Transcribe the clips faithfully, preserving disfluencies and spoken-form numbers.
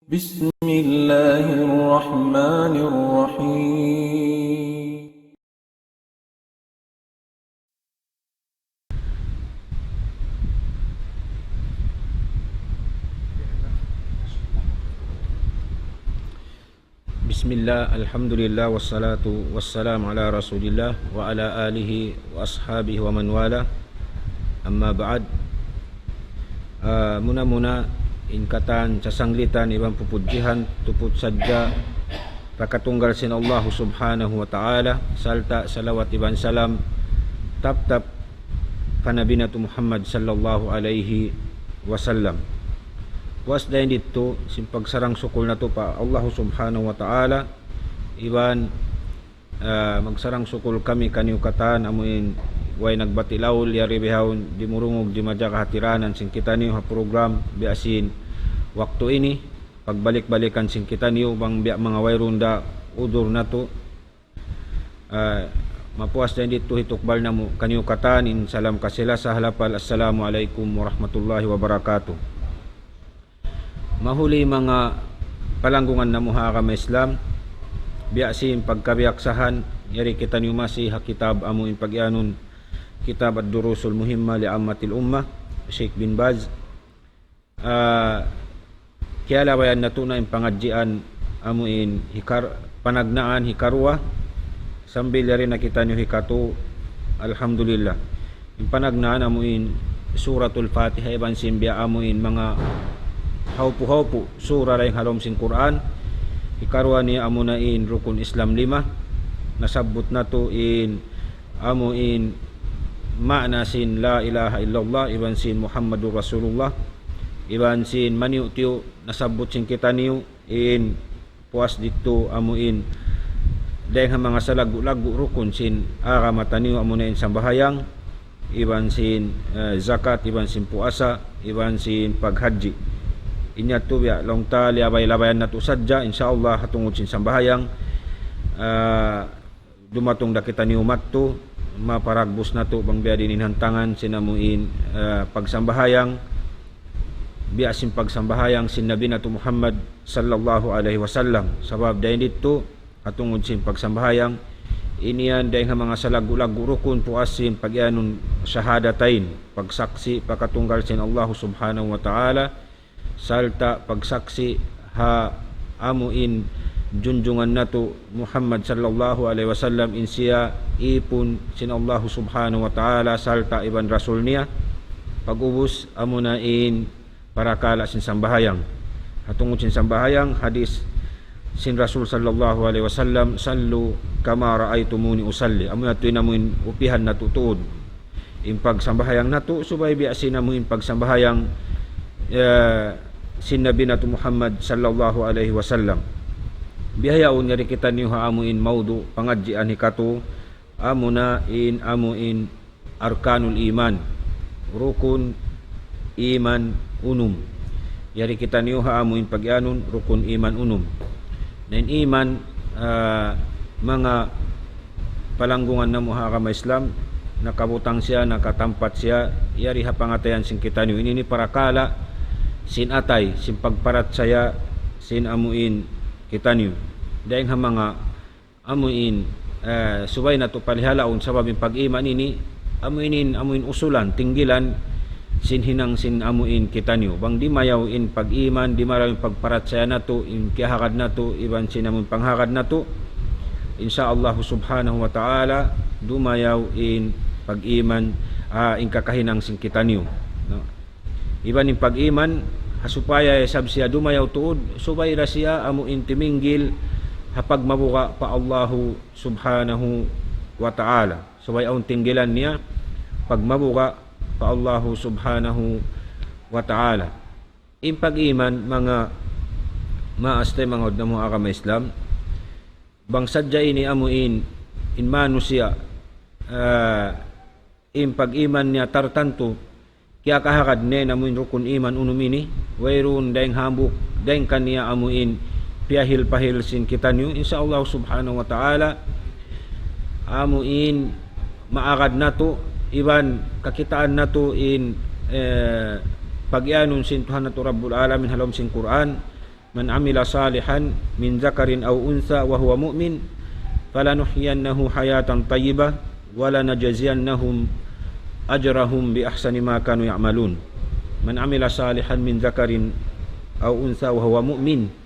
بسم الله الرحمن الرحيم. بسم الله، الحمد لله، والصلاة والسلام على رسول الله وعلى آله وأصحابه ومن والاه. أما بعد. Ah, muna-muna, in katan sasanglitan iban pupudjihan tuput sadja pa katunggal sin Allahu Subhanahu wa Ta'ala, sarta' salawat iban salam tap-tap pa Nabi natu' Muhammad sallallahu alayhi wasallam. Puas dayn didtu sin pagsarang-sukul natu' pa Allahu Subhanahu wa Ta'ala, iban, ah, magsarang-sukul kami kaniyu katan amuin way nagbati' laul, yari bihaun dimurungug di' majaga hatiranan sin kitaniyu ha program biya' sin waktu ini, pagbalik-balikan sin kitaniyu bang biya' manga wayruun da udur natu'. Ah, mapuas dayn didtu hitukbal namu' kaniyu katan in salam kasi-lasa ha lapal, Assalamu alaykum warahmatullahi wabarakatuh. Mahuli manga palanggungan namu' ha agama Islam, biya' sin pagkabiyaksahan, yari kitaniyu masi ha kitab amu in pagiyanun, kitab Ad-Durusul Muhimma li Ammatil Ummah, Sheikh bin Baz. Ah, kiyalabayan natu' na in pangadjian amu in hikar-, panagnaan hikaruwa, sambil yari na kitaniyu hikatu, alhamdulillah. In panagnaan amu in Suratul Fatiha iban sin biya' amu in manga hawpu-hawpu sura dayn ha lawm sin Qur'an. Hikaruwa niya amu na in rukun Islam lima. Nasabbut natu' in amu in maana sin la ilaha illallah iban sin Muhammadur Rasulullah iban sin maniyu'-tiyu' nasabbut sin kitaniyu in puas didtu amu in dayng ha manga salaggu'-laggu' rukun sin agama taniyu amu na in sambahayang iban sin, eh, zakat iban sin puasa iban sin paghajji. Ini yadtu biya' laung ta liyabay-labayan natu' sadja, insya Allah, ha tungud sin sambahayang, ah, dumatung da kitaniyu madtu, maparagbus natu' bang biya' diin in hantangan sin amu in, eh, pagsambahayang, biya' sin pagsambahayang sin Nabi natu' Muhammad sallallahu alayhi wasallam. Sabab dayn didtu, ha tungud sin pagsambahayang, ini yan dayng ha manga salaggu'-laggu' rukun puas sin pagiyanun shahadatain, pagsaksi' pa katunggal sin Allahu Subhanahu wa Ta'ala, sarta' pagsaksi' ha amu in junjungan natu' Muhammad sallallahu alayhi wasallam in siya ipun sin Allahu Subhanahu wa Ta'ala sarta' iban Rasul niya. Pag'ubus amu na in parakala' sin sambahayang. Ha tungud sin sambahayang, hadis sin Rasul sallallahu alayhi wasallam, "صلوا كما رأيتموني أصلي." Amu yadtu in amu in upihan natu' tuud in pagsambahayang natu', subay biya' sin amu in pagsambahayang, eh, sin Nabi natu' Muhammad sallallahu alayhi wasallam. Bihaun yari kitaniyu ha amu in mawdu' pangadjian hikatu, amu na in amu in arkanul iman, rukun iman unum. Yari kitaniyu ha amu in pagiyanun rukun iman unum. Na in iman, ah, manga palanggungan namu' ha agama Islam, nakabutang siya, nakatampat siya, yari ha pangatayan sin kitaniyu. Ini, ini parakala' sin atay, sin pagparachaya sin amu in kitaniyu. Dayng ha manga amu in, eh, subay natu' palihalaun sabab in pag-iman ini, amu in, in, amu in usulan, tinggilan, sin hinang sin amu in kitaniyu. Bang dimayaw in pag-iman, dimayaw in pagparachaya natu', in kiyahagad natu', iban sin amu in panghagad natu', insya Allah subhanahu wa ta'ala, dumayaw in pag-iman, ah, in kakahinang sin kitaniyu. No? Iban in pag-iman, ha supaya isab siya dumayaw tuud, subay da siya amu in timinggil ha pagmabuga' pa Allahu subhanahu wa ta'ala. Subay awn tinggilan niya pagmabuga' pa Allahu subhanahu wa ta'ala. In pag-iman, manga maas taymanghud namu' agama Islam, bang sadja ini amu in, in manusiya', ah, in pag-iman niya tartantu, kiyakahagad niya in amu in rukun iman unum ini, wayruun dayng hambuuk, dayng kaniya amu in piyahil-pahil sin kitaniyu, insya Allah subhanahu wa ta'ala, amu in maagad natu', iban kakitaan natu' in, eh, pag-iyanun sin Tuhan natu' Rabbul Alamin ha lawm sin Qur'an, من عمل صالحا من ذكر أو أنثى وهو مؤمن فلنحيينه حياة طيبة ولنجزينهم أجرهم بأحسن ما كانوا يعملون. من عمل صالحا من ذكر أو أنثى وهو مؤمن.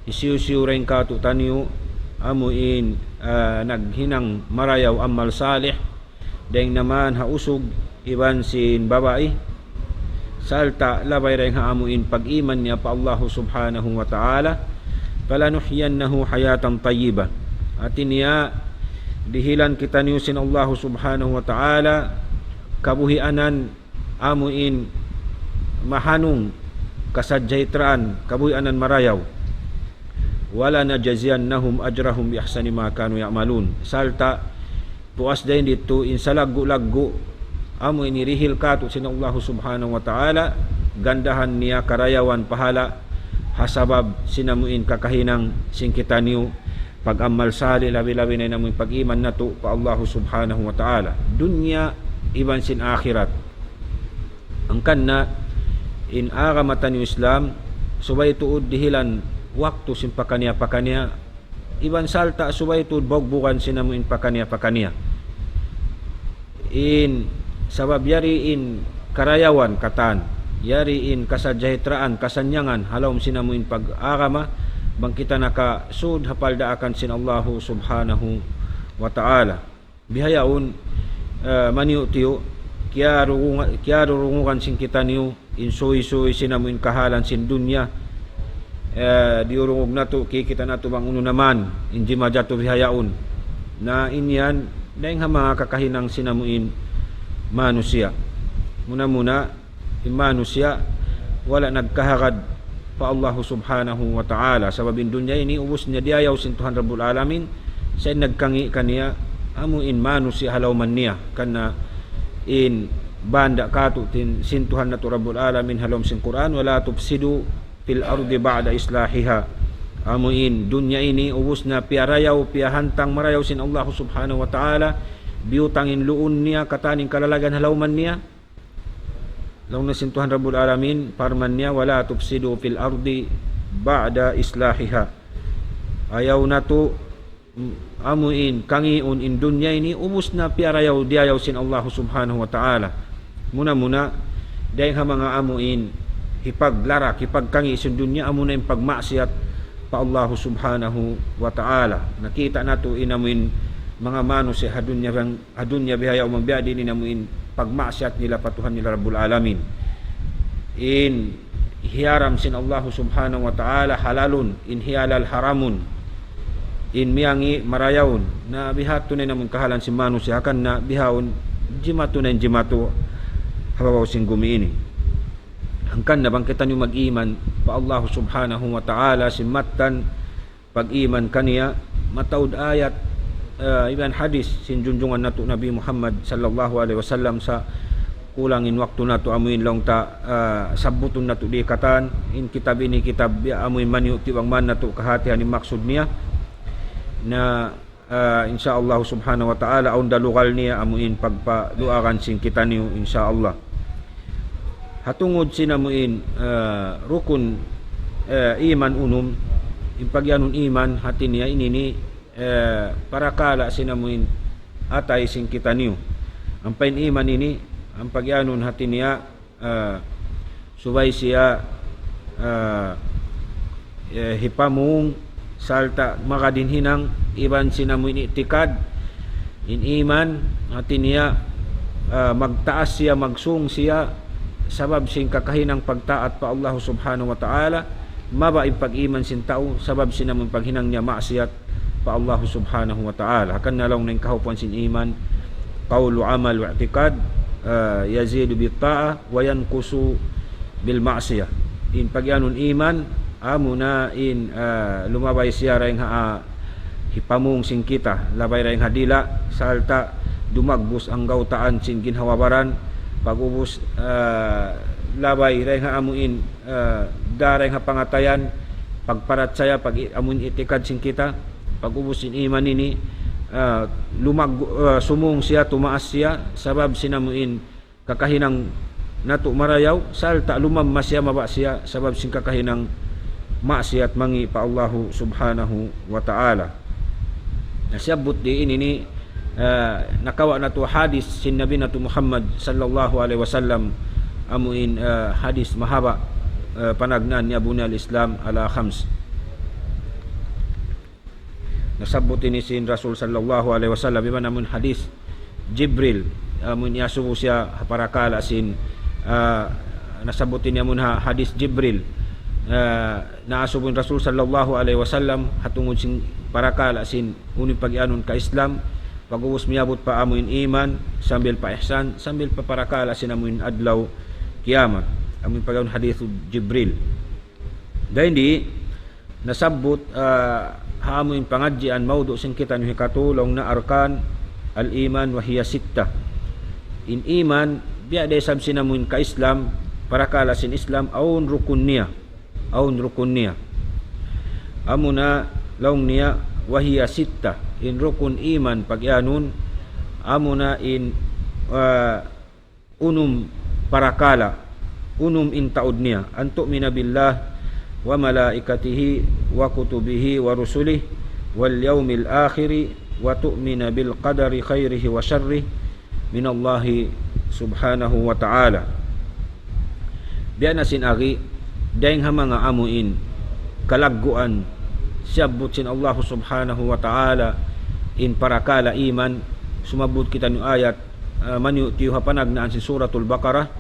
Hisiyu-siyu dayn kātu'niyu amu in, ah, naghinang marayaw amal salih, dayn ha man ha usug iban sin babai, sarta' labay dayn ha amu in pag-iman niya pa Allahu Subhanahu wa Ta'ala, فلنحيينه حياة طيبة. Hāti niya, dihilan kitaniyu sin Allahu Subhanahu wa Ta'ala kabuhianan amu in mahanung, kasajahtraan, kabuhianan marayaw. ولنجزينهم أجرهم بأحسن ما كانوا يعملون. Sarta' puas dayn ditu in salaggu'-laggu' amu in hirihil kātu' sin Allahu Subhanahu wa Ta'ala, gandahan niya karayawan pahala', ha sabab sin amu in kakahinang sin kitaniyu pag-amal salih, labi-labi na in amu in pag-iman natu' pa Allahu Subhanahu wa Ta'ala, dunya iban sin akhirat. Hangkan na in agama taniyu Islam, subay tuud dihilan waktu sin pakaniya-pakaniya, iban sarta' subay tuud bugbugan sin amu in pakaniya-pakaniya. In sabab yari in karayawan katan, yari in kasajahtraan, kasannyangan, ha lawm sin amu in pag-agama, bang kita nakasud ha paldaakan sin Allahu Subhanahu wa Ta'ala. Bihaun, eh, maniyu'-tiyu', kiyarurunga-, kiyarurungugan sin kitaniyu, in suysuy sin amu in kahalan sin dunya, eh, diyurungug natu', kikita' natu' bang unu na man in jimatu bihaun. Na in yan, dayn ha manga kakahinang sin amu in manusiya'. Muna-muna, in manusiya', wala' nagkahagad pa Allahu Subhanahu wa Ta'ala. Sabab in dunya ini, ubus niya diyayaw sin Tuhan Rabbul Alamin, sa' in nagkangi' kaniya, amu in manusiya' ha lawm niya. Karna' in banda' kātu' tin, sin Tuhan natu' Rabbul Alamin ha lawm sin Qur'an, ولا تفسدوا في الأرض بعد إصلاحها. Amu in dunya ini, ubus na piyarayaw, piyahantang marayaw sin Allahu Subhanahu wa Ta'ala, biyutang in luun niya, katan in kalalagan ha lawm niya. Laung na sin Tuhan Rabbul Alamin, parman niya, ولا تفسدوا في الأرض بعد إصلاحها. Ayaw natu', mm, amu in, kangiun in dunya ini, ubus na piyarayaw, diyayaw sin Allahu Subhanahu wa Ta'ala. Muna-muna, dayn ha manga amu in, hipaglarak, hipagkangi' sin dunya, amu na in pagmaksiyat pa Allahu Subhanahu wa Ta'ala. Nakita' natu' in amu in, manga manusiya' ha dunya bang ha dunya bihaun, bang biya' diin in amu in pagmaksiyat nila pa Tuhan nila Rabbul Alamin. In hiyaram sin Allahu Subhanahu wa Ta'ala halalun, in hiyalal haramun, in miyangi' marayawun. Na biha'tu na in amu in kahalan sin manusiya', hangkan na bihaun jimatu na in jimatu ha babaw sin gumi ini. Hangkan na bang kitaniyu mag-iman pa Allahu Subhanahu wa Ta'ala sin mattan pag-iman kaniya, mataud ayat, eh, iban hadis sin junjungan natu' Nabi Muhammad sallallahu alayhi wasallam. Sa' kulang in waktu natu', amu in laung ta, eh, sabbutun natu' di katan, in kitab ini kitab, ya, amu in maniyu' tiwang man natu' kahatihan in maksud niya. Na, eh, insya Allah Subhanahu wa Ta'ala, awn da lugal niya, amu in pagpaduagan sin kitaniyu, insya Allah. Ha tungud sin amu in, eh, rukun, eh, iman unum, in pagiyanun iman, hati niya ini ini, eh, parakala' sin amu in atay sin kitaniyu. Ampa in iman ini, in pagiyanun hati niya, eh, subay siya, eh, eh, hipamung, sarta' magad in hinang, iban sin amu in i'tikad, in iman, hati niya, ah, magtaas siya, magsung siya, sabab sin kakahinang pagtaat pa Allah Subhanahu wa Ta'ala, mabaya' in pag-iman sin tau, sabab sin amu in paghinang niya maksiyat pa Allah Subhanahu wa Ta'ala. Hangkan na laung na in kahupuan sin iman, قول وعمل واعتقاد، ah, يزيد بالطاعة وينقص بالمعصية. In pagiyanun iman, amu na in, ah, lumabay siya dayn ha, ah, hipamung sin kita, labay dayn ha dila', sarta' dumagbus anggawtaan sin ginhawa-baran, pag'ubus, ah, labay dayn ha amu in, ah, da dayn ha pangatayan, pagparachaya, pag-, amu in i'tikad sin kita, pag'ubus sin iman ini, ah, lumag-, ah, sumung siya, tumaas siya, sabab sin amu in kakahinang natu' marayaw, sarta' lumamma siya, mabaya' siya, sabab sin kakahinang maksiyat mangi' pa Allahu Subhanahu wa Ta'ala. Na siyabbut di ini ni, ah, nakawa' natu' hadith sin Nabi natu' Muhammad sallallahu alayhi wasallam, amuin, ah, hadith mahaba', ah, panagnaan niya, بني الإسلام على خمس. Nasabbut ini sin Rasul sallallahu alayhi wasallam, iban amun hadith Jibril, amun iyasubu siya ha parakala' sin, ah, nasabbut ini amun ha-, hadith Jibril, ah, naasubu in Rasul sallallahu alayhi wasallam ha tungud sin parakala' sin unu in pagiyanun ka Islam, pag'ubus miyabut pa amuin iman, sambil pa ihsan, sambil pa parakala' sin amuin adlaw kiyamat. Amuin pagiyanun hadith Jibril. Dayn di, nasabbut, ah, ha amuin pangadjian mawdu' sin kitaniyu hikatu, laung niya أركان الإيمان وهي ستة. In iman, biya' da isab sin amuin ka-Islam, parakala' sin Islam, awn rukun niya. Awn rukun niya. Amuna laung niya, وهي ستة. In rukun iman pagiyanun, amuna in, ah, unum parakala', unum in taud niya, أن تؤمن بالله وملائكته وكتبه ورسله واليوم الآخر وتؤمن بالقدر خيره وشره من الله سبحانه وتعالى. Biya' na sin agi, dayng ha manga amuin kalagguan, siyabbut sin Allahu Subhanahu wa Ta'ala in parakala' iman, sumabbut kitaniyu ayat, ah, maniyu-tiyu ha panagnaan sin Suratul Baqarah.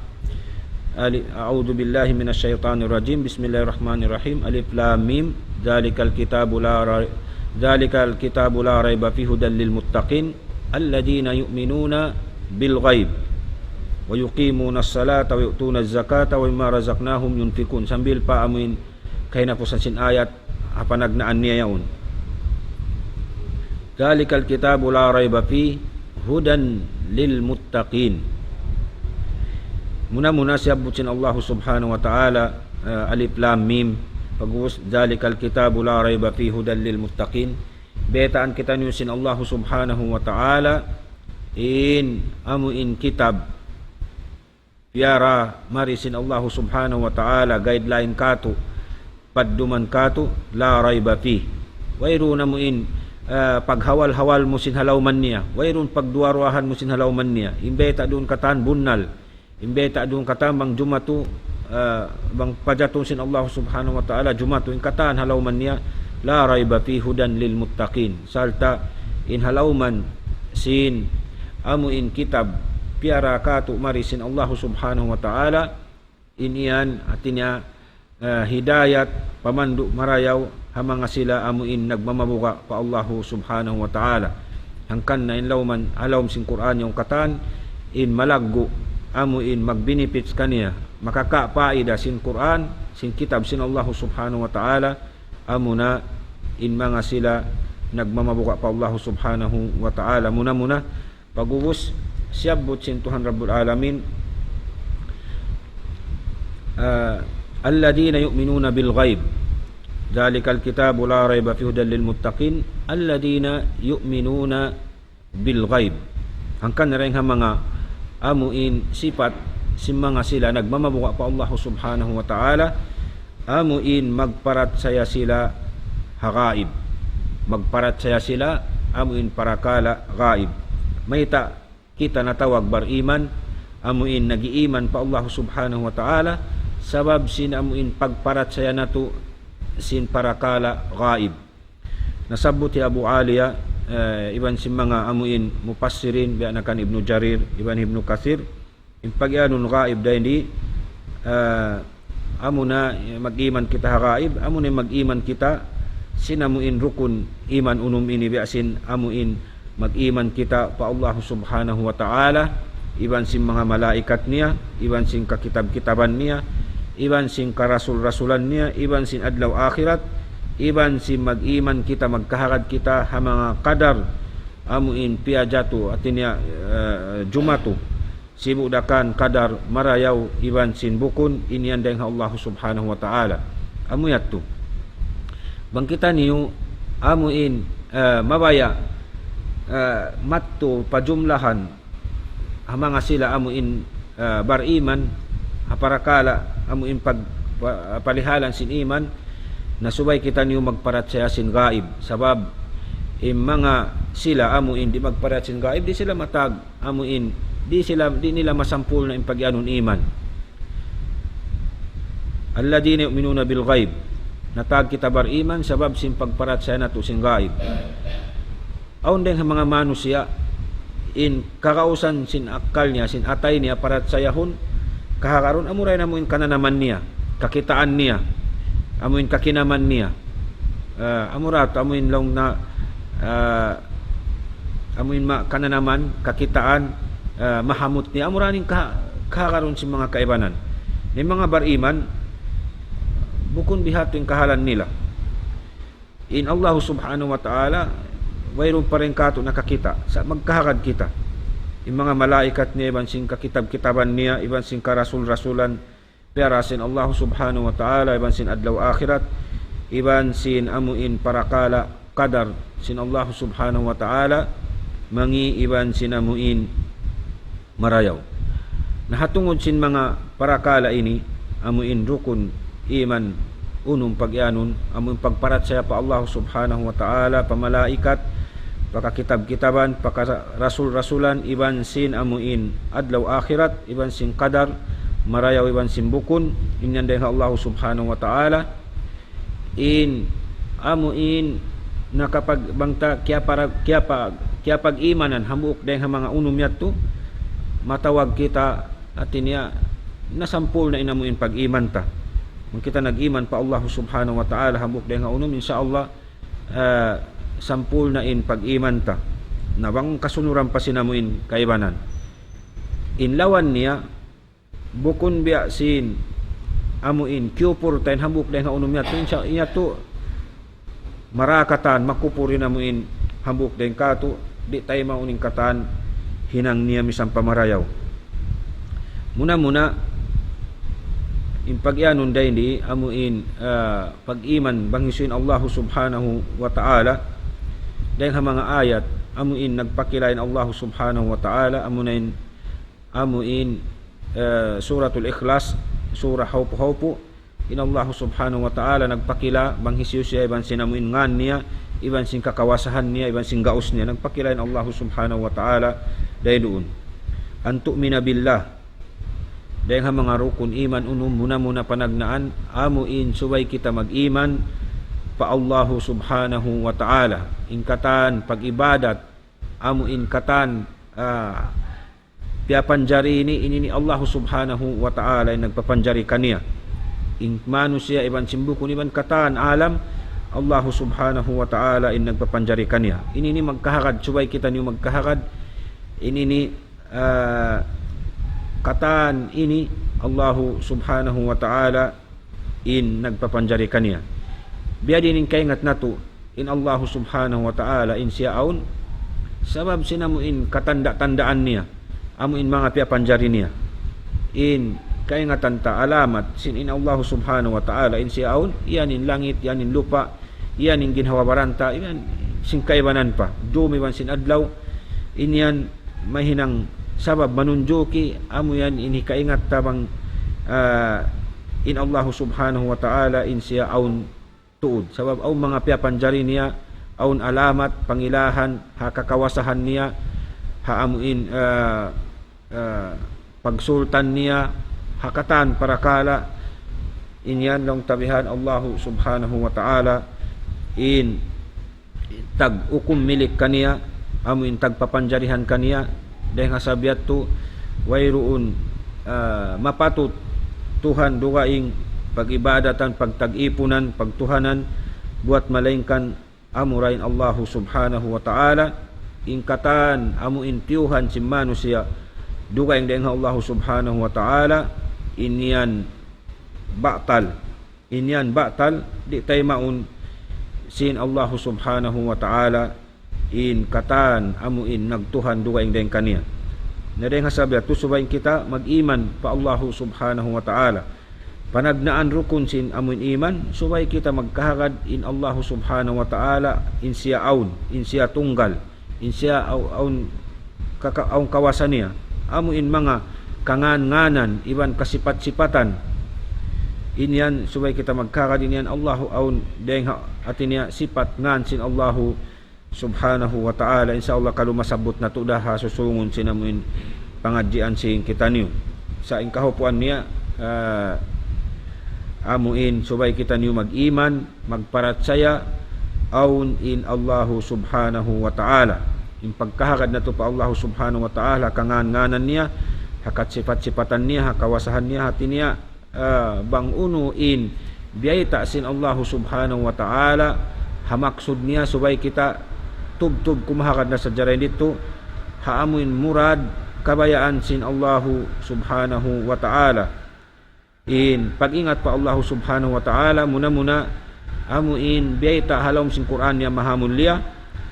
Ali-, أعوذ بالله من الشيطان الرجيم. بسم الله الرحمن الرحيم. ألف لام ميم. ذلك الكتاب لا ري-، ذلك الكتاب لا ريب فيه هدى للمتقين الذين يؤمنون بالغيب ويقيمون الصلاة ويؤتون الزكاة ومما رزقناهم ينفقون. Sambil pa amuin kahinapusan sin ayat, ha panagnaan niya yaun. ذلك الكتاب لا ريب فيه هدى للمتقين. Muna-muna siyabbut sin Allahu Subhanahu wa Ta'ala, ah, ألف لام ميم. Pag'ubus, ذلك الكتاب لا ريب فيه هدى للمتقين. Baytaan kitaniyu sin Allahu Subhanahu wa Ta'ala, in amuin kitab piyara mari sin Allahu Subhanahu wa Ta'ala, guideline katu', padduman katu', لا ريب فيه. Wayruun amuin, ah, paghawal-hawal mu sin halawman niya. Wayruun pagduwa-ruwahan mu sin halawman niya. In bayta' duun katan bunnal. In bayta' duun katan bang jumatu, ah, bang pajatun sin Allahu Subhanahu wa Ta'ala, jumatu in katan halawman niya, لا ريب فيه هدى للمتقين. Sarta' in halawman sin amuin kitab piyara katu' mari sin Allahu Subhanahu wa Ta'ala, in yan hati niya, ah, hidayat, pamandu' marayaw ha manga sila amuin nagmamabuga' pa Allahu Subhanahu wa Ta'ala. Hangkan na in lawman, ha lawm sin Qur'an yaun katan, in malaggu' amuin magbenefits kaniya, makakapaida sin Qur'an, sin kitab sin Allahu Subhanahu wa Ta'ala, amuna in manga sila nagmamabuga' pa Allahu Subhanahu wa Ta'ala. Muna-muna, pag'ubus, siyabbut sin Tuhan Rabbul Alamin, ah, الذين يؤمنون بالغيب. ذلك الكتاب لا ريب فيه هدى للمتقين الذين يؤمنون بالغيب. Hangkan na dayn ha manga amuin sipat sin manga sila nagmamabuga' pa Allahu Subhanahu wa Ta'ala, amuin magparachaya sila ha gaib. Magparachaya sila amuin parakala' gaib. Mayta' kita natawag bariman, amuin nag-iiman pa Allah Subhanahu wa Ta'ala, sabab sin amuin pagparachaya natu' sin parakala' gaib. Nasabbut hi Abu Aliya, eh, iban sin manga amuin mufassirin, biya' na kan Ibnu Jarir, iban Ibnu Kathir, in pagiyanun gaib dayn di, ah, amuna, eh, mag-iman kita ha gaib, amuna mag-iman kita sin amuin rukun iman unum ini, biya' sin amuin mag-iman kita pa Allah Subhanahu wa Ta'ala, iban sin manga malaikat niya, iban sin kakitab-kitaban niya, iban sin karasul-rasulan niya, iban sin adlaw akhirat, iban sin mag-iman kita, magkahagad kita ha manga kadar, amuin piyajatu, hati niya, eh, jumatu. Sibu' da kan kadar marayaw iban sin bukun, in yan dayn ha Allah Subhanahu wa Ta'ala. Amu yadtu. Bang kitaniyu, amuin, eh, mabaya', eh, madtu pa jumlahan, ha manga sila amuin, eh, bariman, ha parakala', amuin pag-, pa-, palihalan sin iman, Na subay kitaniyu magparachaya sin gaib. Sabab, in manga sila amu in di' magparachaya sin gaib, di' sila matag, amu in, di' sila, di' nila masampurna' in pag-iyanun iman. الذين يؤمنون بالغيب. Na tag kita bariman sabab sin pagparachaya natu' sin gaib. Awn dayng ha manga manusiya', in kagausan sin akkal niya, sin atay niya, parachayahun, kahagarun, amura in amu in kananaman niya, kakitaan niya, amu in kakinaman niya. Ah, amura tu, amu in laung na, ah, amu in ma-, kananaman, kakitaan, ah, mahamut niya, amura in ka-, kahagarun sin manga kaibanan. In manga bariman, bukun biha' tu in kahalan nila. In Allah Subhanahu wa Ta'ala, wayruun pa dayn kātu' nakakita', sa' magkahagad kita. In manga malaikat niya, iban sin kakitab-kitaban niya, iban sin karasul-rasulan, piyara sin Allah Subhanahu wa Ta'ala, iban sin adlaw akhirat, iban sin amu in parakala' kadar sin Allah Subhanahu wa Ta'ala, mangi' iban sin amu in marayaw. Na ha tungud sin manga parakala' ini, amu in rukun iman unum pag-iyanun, amu in pagparachaya pa Allah Subhanahu wa Ta'ala, pa malaikat, pa kakitab-kitaban, pa ka-, rasul-rasulan, iban sin amu in adlaw akhirat, iban sin kadar, marayaw iban sin bukun, in yan dayng ha Allah Subhanahu wa Ta'ala, in amu in nakapag-, bang ta kiyapara-, kiyapa-, kiyapag-imanan hambuuk dayng ha manga unum yadtu, matawag kita, hati niya, nasampurna' in amu in pag-iman ta. Bang kita nag-iman pa Allah Subhanahu wa Ta'ala hambuuk dayng ha unum, insya Allah, ah, sampurna' in pag-iman ta. Na bang kasunuran pa sin amu in kaibanan. In lawan niya, bukun biya' sin amu in kiyupur ta in hambuuk dayng ha unum yadtu, insya, yadtu mara katan makupur in amu in hambuuk dayng kātu', di' taymaun in katan hinang niya misan pa marayaw. Muna-muna, in pag-iyanun dayng di, amu in, ah, pag-iman bang hisiyu in Allah Subhanahu wa Ta'ala, dayng ha manga ayat, amu in nagpakila in Allah Subhanahu wa Ta'ala, amu na in amu in, eh, Suratul Ikhlas, surah hawpu-hawpu, in Allah Subhanahu wa Ta'ala nagpakila bang hisiyu siya iban sin amu in ngān niya, iban sin kakawasahan niya, iban sin gaus niya. Nagpakila in Allah Subhanahu wa Ta'ala dayng duun. أن تؤمن بالله. Dayng ha manga rukun iman unum, muna-muna panagnaan, amu in subay kita mag-iman pa Allah Subhanahu wa Ta'ala. In katan pag-ibadat, amu in katan, ah, piyapanjari ini, ini in Allah Subhanahu wa Ta'ala in nagpapanjari kaniya. In manusiya' iban sin bukun iban katan alam, Allah Subhanahu wa Ta'ala in nagpapanjari kaniya. Ini in magkahagad, subay kitaniyu magkahagad. Ini in, ah, katan ini Allah Subhanahu wa Ta'ala in nagpapanjari kaniya. Biyadiin in kaingat natu', in Allah Subhanahu wa Ta'ala in siya awn, sabab sin amu in katanda-tandaan niya, amu in manga piyapanjari niya. In kaingatan ta alamat sin in Allah Subhanahu wa Ta'ala in siya awn, yan in langit, yan in lupa', yan in ginhawa-baran ta, yan sin kaibanan pa, dum iban sin adlaw, in yan mahinang sabab manunjuki, amu yan in hikaingat ta bang, ah, in Allah Subhanahu wa Ta'ala in siya awn tuud. Sabab awn manga piyapanjari niya, awn alamat, pangilahan, ha kakawasahan niya, ha amu in, ah, ah, pagsultan niya, ha katan parakala', in yan laung ta bihan Allah Subhanahu wa Ta'ala, in tag-ukum milik kaniya, amu in tagpapanjarihan kaniya, dayng ha sabab yadtu, wayruun, ah, mapatut Tuhan dugaing pag-ibadatan, pagtag-ipunan, pagtuhanan, buwat malaingkan amura in Allah Subhanahu wa Ta'ala, in katan amu in tiyuhan sin manusiya', dugaing dayng ha Allah Subhanahu wa Ta'ala, in yan batal. In yan batal, di' taymaun sin Allah Subhanahu wa Ta'ala, in katan amu in nagtuhan dugaing dayng kaniya. Na dayng ha sabab yadtu subay kita mag-iman pa Allah Subhanahu wa Ta'ala. Panagnaan rukun sin amu in iman, subay kita magkahagad in Allah Subhanahu wa Ta'ala, in siya awn, in siya tunggal, in siya aw-, awn kaka-, awn kawasa niya, amu in manga kangan-nganan iban kasipat-sipatan, In yan, subay kita magkahagad in yan, Allahu awn, dayng ha, hati niya, sipat ngan sin Allahu subhanahu wa ta'ala. Insya Allah, kalu masabbut natu' da ha susungun sin amuin pangadjian sin kitaniyu. Sa' in kahupuan niya, ah, amuin subay kitaniyu mag-iman, magparachaya, awn in Allahu subhanahu wa ta'ala. In pagkahagad natu' pa Allahu subhanahu wa ta'ala, kangan-nganan niya, ha kasipat-sipatan niya, ha kawasahan niya, hati niya, ah, bang unu in biyayta' sin Allahu subhanahu wa ta'ala, ha maksud niya subay kita tubtub kumahagad na sadja dayn ditu, ha amuin murad kabayaan sin Allahu subhanahu wa ta'ala. In pag-ingat pa Allahu subhanahu wa ta'ala, muna-muna amuin biyayta' ha lawm sin Qur'an niya mahamulliya,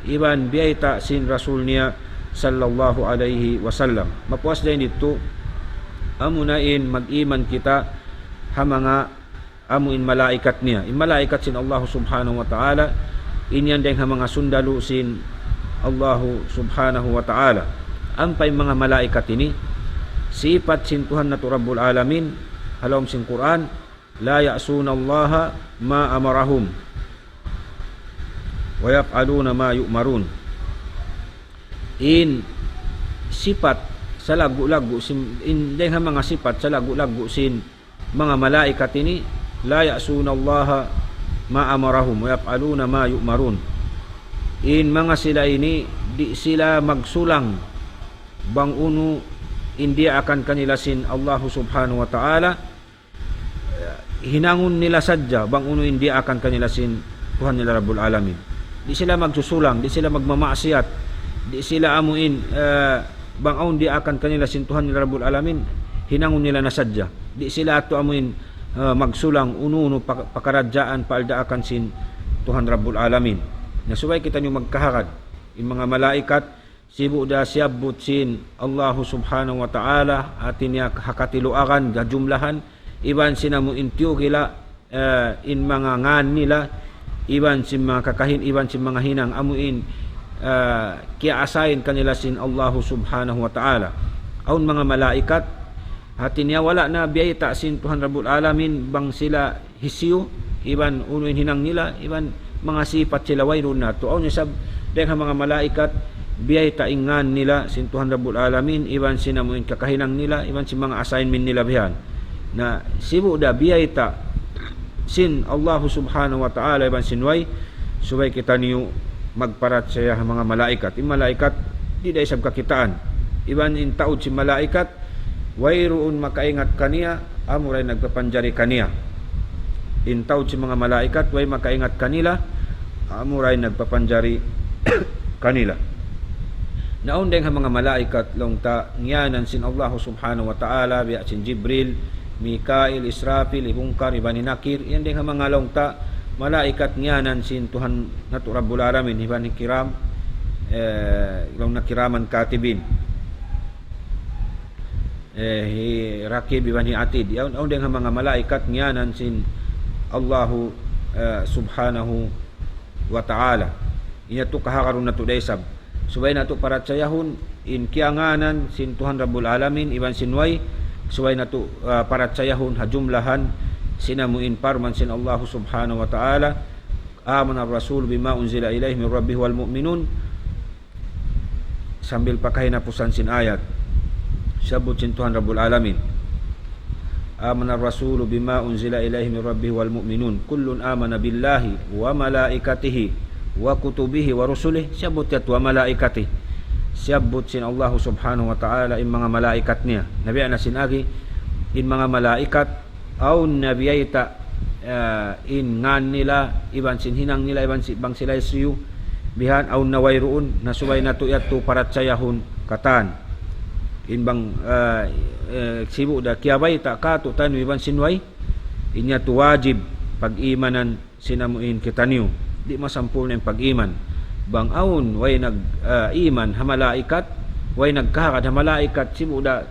iban biyayta' sin Rasul niya sallallahu alayhi wasallam. Mapuas dayn ditu, amuna in mag-iman kita ha manga amuin malaikat niya. In malaikat sin Allahu subhanahu wa ta'ala, in yan dayng ha manga sundalu sin Allahu subhanahu wa ta'ala. Ampa in manga malaikat ini, sipat sin Tuhan natu' Rabbul Alamin, ha lawm sin Qur'an, لا يعصون الله ما أمرهم ويفعلون ما يؤمرون. In sipat salaggu'-laggu' sin, in dayng ha manga sipat salaggu'-laggu' sin manga malaikat ini, لا يعصون الله ما أمرهم ويفعلون ما يؤمرون. In manga sila ini, di' sila magsulang bang unu in diyaakan kanila sin Allahu subhanahu wa ta'ala, hinangun nila sadja bang unu in diyaakan kanila sin Tuhan nila Rabbul Alamin. Di' sila magsusulang, di' sila magmamaksiyat, di' sila amuin, eh, bang awn diyaakan kanila sin Tuhan nila Rabbul Alamin, hinangun nila na sadja. Di' sila atu amuin, eh, magsulang unu-unu pak-, pakaradjaan paaldaakan sin Tuhan Rabbul Alamin. Na subay kitaniyu magkahagad, in manga malaikat, sibu' da siyabbut sin Allahu subhanahu wa ta'ala, hati niya ha katiluagan, ha jumlahan, iban sin amuin tiyukila, eh, in manga ngan nila, iban sin manga kakahin, iban sin manga hinang, amuin, eh, kiya-assign kanila sin Allahu subhanahu wa ta'ala. Awn manga malaikat, hati niya wala' na biyayta' sin Tuhan Rabbul Alamin bang sila hisiyu, iban unu in hinang nila, iban manga sipat sila wayruun natu'. Awn isab dayng ha manga malaikat, biyayta' in ngan nila sin Tuhan Rabbul Alamin, iban sin amuin kakahinang nila, iban sin manga assignment nila bihan. Na sibu' da biyayta' sin Allahu subhanahu wa ta'ala, iban sin way, subay kitaniyu magparachaya ha manga malaikat. In malaikat, di' da isab kakitaan. Iban in taud sin malaikat, wayruun makaingat kaniya, amura in nagpapanjari kaniya. In taud sin manga malaikat, way makaingat kanila, amura in nagpapanjari kanila. Na awn dayng ha manga malaikat, laung ta, ngiyanan sin Allahu subhanahu wa ta'ala, biya' sin Jibril, Mikail, Israfil, Munkar, iban Nakir, yan dayng ha manga laung ta, malaikat ngiyanan sin Tuhan natu' Rabbul Alamin, iban kiram, eh, laung na kiraman katibin. Eh, hi Rakib iban hi Atid. Yaun, yaun dayng ha manga malaikat ngiyanan sin Allahu, eh, subhanahu wa ta'ala. Inya tu kahagarun natu' da isab. Subay natu' parachayahun in kiyanganan sin Tuhan Rabbul Alamin iban sin way. Subay natu', ah, parachayahun ha jumlahan sin amu in parman sin Allahu subhanahu wa ta'ala. آمن الرسول بما أنزل إليه من ربه والمؤمنون. Sambil pa kahinapusan sin ayat. Siyabbut sin Tuhan Rabbul Alamin. آمن الرسول بما أنزل إليه من ربه والمؤمنون كل آمن بالله وملائكته وكتبه ورسله. Siyabbut yadtu وملائكته. Siyabbut sin Allahu subhanahu wa ta'ala in manga malaikat niya. Na biya' na sin agi, in manga malaikat, awn na biyayta', eh, in ngan nila, iban sin hinang nila, iban si-, bang sila hisiyu, bihan awn na wayruun, na subay natu' yadtu parachayahun katan. In bang, eh, eh, sibu' da kiyabayta' katu'taniyu iban sin way, in yadtu wajib pag-imanan sin amu in kitaniyu. Di' masampurna' in pag-iman. Bang awn way nag, eh, iman ha malaikat, way nagkahagad ha malaikat, sibu' da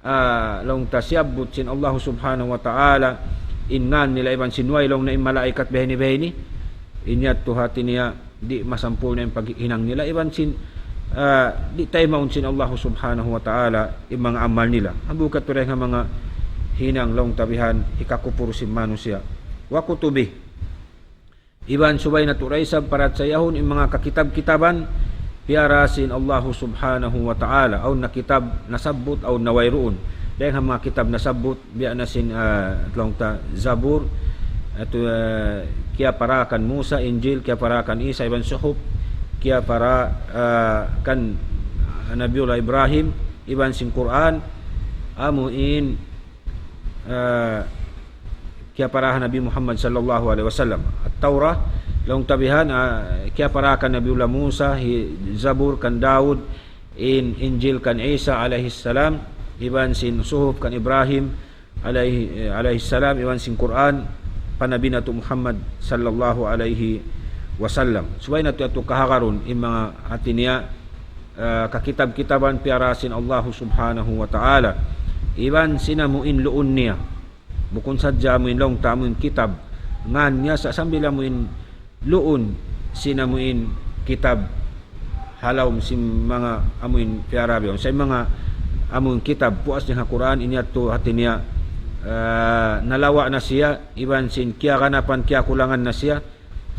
ah, laung ta siyabbut sin Allahu subhanahu wa ta'ala, in ngan nila iban sin way laung na in malaikat bihaini-bihaini, in yadtu hati niya di' masampurna' in paghinang nila, iban sin, ah, di' taymaun sin Allahu subhanahu wa ta'ala in manga amal nila. Hambuuk yadtu dayn ha manga hinang laung ta bihan hikakupur sin manusiya'. Wa kutubi. Iban subay natu' da isab parachayahun in manga kakitab-kitaban piyara sin Allahu Subhanahu wa Ta'ala. Awn na kitab nasabbut, awn na wayruun. Dayn ha manga kitab nasabbut, biya' na sin, ah, laung ta Zabur, atu, ah, kiyapara kan Musa, Injil, kiyapara kan Isa, iban Suhuf, kiyapara, ah, kan Nabiullah Ibrahim, iban sin Qur'an, amu in, ah, kiyapara ha Nabi Muhammad sallallahu alayhi wasallam. At-Tawrah, laung ta bihan, ah, kiyapara kan Nabiullah Musa, hi-, Zabur kan Daud, in Injil kan Isa alayhi salam, iban sin Suhuf kan Ibrahim alayhi, eh, alayhi salam, iban sin Qur'an pa Nabi natu' Muhammad sallallahu alayhi wasallam. Subay natu' yadtu kahagarun in manga hati niya, ah, kakitab-kitaban piyara sin Allahu Subhanahu wa Ta'ala. Iban sin amu in luun niya. Bukun sadja amu in laung ta amu in kitab. Ngan niya sa sambil amu in luun sin amu in kitab ha lawm sin manga amu in piyara bihaun. Sa' in manga amu in kitab puas dayn ha Qur'an, in yadtu hati niya, ah, nalawa' na siya, iban sin kiyaganapan, kiyakulangan na siya.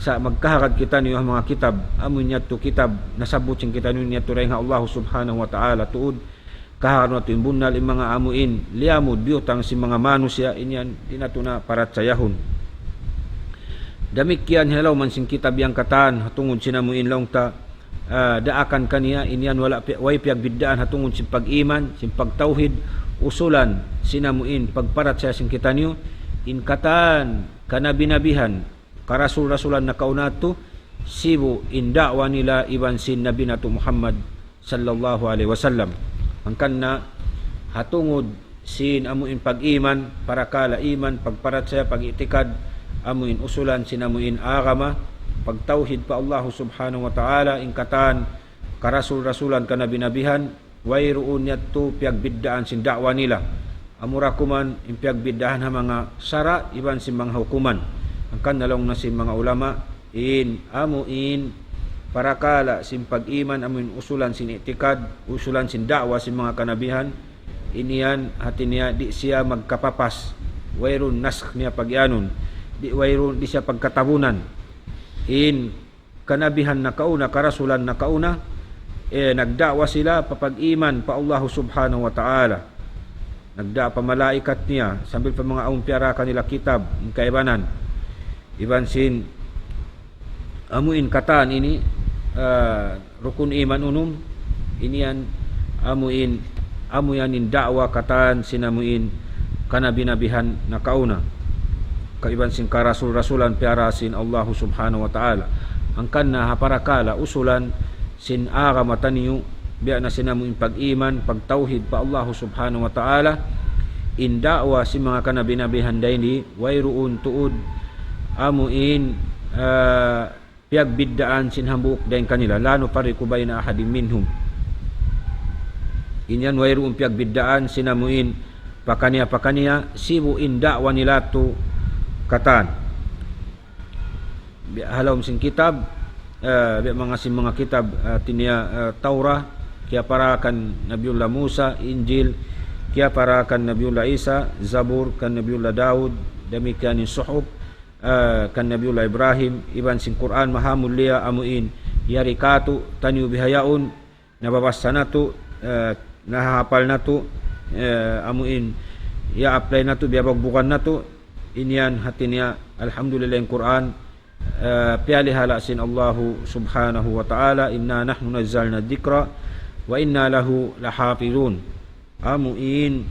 Sa' magkahagad kitaniyu ha manga kitab, amu in yadtu kitab nasabbut sin kitaniyu, in yadtu dayn ha Allah Subhanahu wa Ta'ala tuud. Kahagarun natu' in bunnal in manga amu in liyamud biyutang sin manga manusiya', in yan di' natu' na parachayahun. Damikkiyan ha lawm sin kitab yan katan, ha tungud sin amu in laung ta, ah, daakan kaniya, in yan wala' pi-, way piyagbiddaan ha tungud sin pag-iman, sin pagtawhid, usulan sin amu in pagparachaya sin kitaniyu, in katan kanabi-nabihan, karasul-rasulan nakauna yadtu, sibu' in da'wa nila iban sin Nabi natu' Muhammad sallallahu alayhi wasallam. Hangkan na ha tungud sin amu in pag-iman, parakala' iman, pagparachaya, pag-i'tikad, amu in usulan sin amu in agama, pagtawhid pa Allah Subhanahu wa Ta'ala, in katan karasul-rasulan, kanabi-nabihan, wayruun yadtu piyagbiddaan sin da'wa nila. Amura kuman in piyagbiddaan ha manga sara' iban sin manga hukuman. Hangkan na laung na sin manga ulama, in amu in parakala' sin pag-iman, amu in usulan sin i'tikad, usulan sin da'wa sin manga kanabihan, in yan hati niya di' siya magkapapas. Wayruun naskh niya pagiyanun. Di', wayruun, di' siya pagkatabunan. In kanabihan nakauna, karasulan nakauna, eh, nagda'wa sila pa pag-iman pa Allahu Subhanahu wa Ta'ala. Nagda'wa pa malaikat niya, sambil pa manga awn piyara kanila kitab, in kaibanan. Iban sin, amu in katan ini, ah, rukun iman unum, in yan, amu in, amu yan in da'wa katan sin amu in kanabi-nabihan nakauna. Kaiban sin karasul-rasulan piyara sin Allahu Subhanahu wa Ta'ala. Hangkan na ha parakala' usulan sin agama taniyu, biya' na sin amu in pag-iman, pagtawhid pa Allahu Subhanahu wa Ta'ala, in da'wa sin manga kanabi-nabihan dayn di, wayruun tuud amu in, ah, piyagbiddaan sin hambuuk dayn kanila, لا نفرق بين أحد منهم. In yan wayruun piyagbiddaan sin amu in pakaniya-pakaniya, sibu' in da'wa nila yadtu katan. Biya' ha lawm sin kitab, eh, biya' manga sin manga kitab, eh, hati niya, eh, Tawrah, kiyapara kan Nabiullah Musa, Injil, kiyapara kan Nabiullah Isa, Zabur kan Nabiullah Daud, damikkiyan in Suhuf, ah, kan Nabiullah Ibrahim, iban sin Qur'an maha mulia amu in yari katu', taniyu bihaun, nababassa natu', ah, nahahapal natu', ah, amu in ya-apply natu', biyabagbukan natu', in yan hati niya, alhamdulillah, in Qur'an, ah, piyalihala' sin Allahu Subhanahu wa Ta'ala, إنا نحن نزلنا الذكر وإنا له لحافظون. Amu in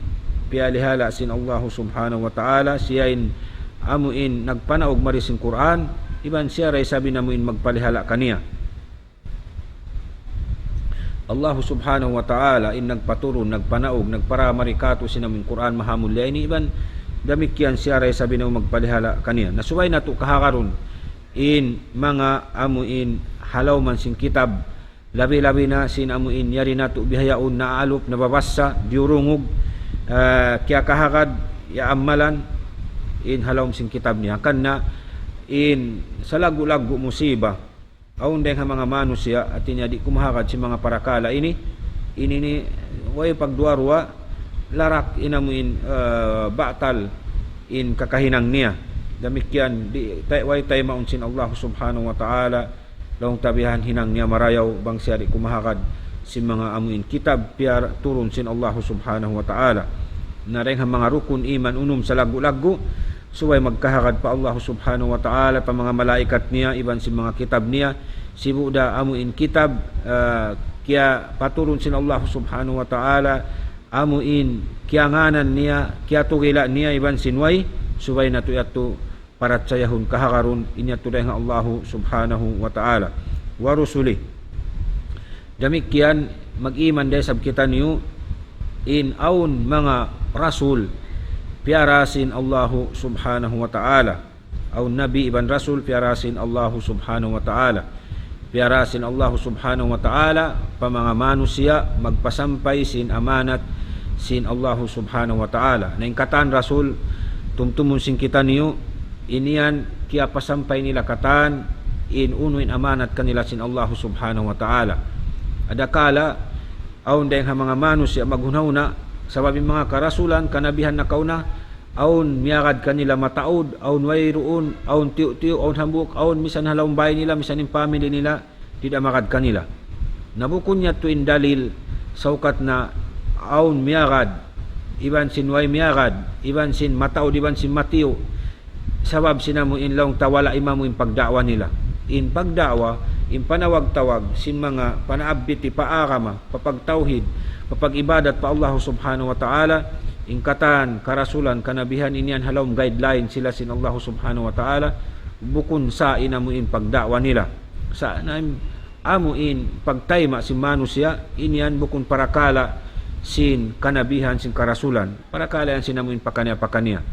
piyalihala' sin Allahu Subhanahu wa Ta'ala, siya in amu in nagpanaug mari sin Qur'an, iban siya da isab in amu in magpalihala' kaniya. Allahu Subhanahu wa Ta'ala in nagpaturun, nagpanaug, nagpara mari katu' sin amu in Qur'an maha mulia ini, iban damikkiyan siya da isab in amu magpalihala' kaniya. Na subay natu' kahagarun in manga amu in ha lawm sin kitab, labi-labi na sin amu in yari natu' bihaun naalup, nababassa, diyurungug, ah, kiyakahagad, yaammalan, in ha lawm sin kitab niya. Hangkan na in salaggu'-laggu' musiba, awn dayn ha manga manusiya', hati niya di' kumahagad sin manga parakala' ini, ini ini, way pagduwa-ruwa, larak in amu in, ah, batal in kakahinang niya. Damikkiyan, di', tay-, way taymaun sin Allah Subhanahu wa Ta'ala, laung ta bihan hinang niya marayaw, bang siya di' kumahagad sin manga amu in kitab piyaturun sin Allah Subhanahu wa Ta'ala. Na dayn ha manga rukun iman unum salaggu'-laggu', subay magkahagad pa Allah Subhanahu wa Ta'ala, pa manga malaikat niya, iban sin manga kitab niya, sibu' da amu in kitab, ah, kiyapaturun sin Allah Subhanahu wa Ta'ala, amu in kiyangānan niya, kiyatugila' niya, iban sin way, subay natu' yadtu parachayahun kahagarun, in yadtu dayn ha Allahu Subhanahu wa Ta'ala. Wa rusuli. Damikkiyan, mag-iman da isab kitaniyu, in awn manga rasul, piyara sin Allahu Subhanahu wa Ta'ala. Awn nabi iban rasul, piyara sin Allahu Subhanahu wa Ta'ala. Piyara sin Allahu Subhanahu wa Ta'ala, pa manga manusiya', magpasampay sin amanat sin Allahu Subhanahu wa Ta'ala. Na in katan rasul, tumtumun sin kitaniyu, in yan kiyapasampay nila katan, in unu in amanat kanila sin Allahu Subhanahu wa Ta'ala. Adakala, awn dayn ha manga manusiya' maghuna-huna, sabab in manga karasulan, kanabihan nakauna, awn miyagad kanila mataud, awn wayruun, awn tiyu'-tiyu', awn hambuuk, awn misan ha lawm bay nila, misan in family nila, di' da magad kanila. Na bukun yadtu in dalil, saukat na awn miyagad, iban sin way miyagad, iban sin mataud, iban sin matiyu', sabab sin amu in laung ta wala' imamu in pagda'wa nila. In pagda'wa, in panawag-tawag, sin manga panaabbiti pa agama, pa pagtawhid, pa pag-ibadat pa Allah Subhanahu wa Ta'ala, in katan, karasulan, kanabihan, in yan ha lawm guideline sila sin Allah Subhanahu wa Ta'ala, bukun sa in amu in pagda'wa nila. Sa' na amu in pagtayma' sin manusiya', in yan bukun parakala' sin kanabihan, sin karasulan. Parakala' yan sin amu in pakaniya-pakaniya.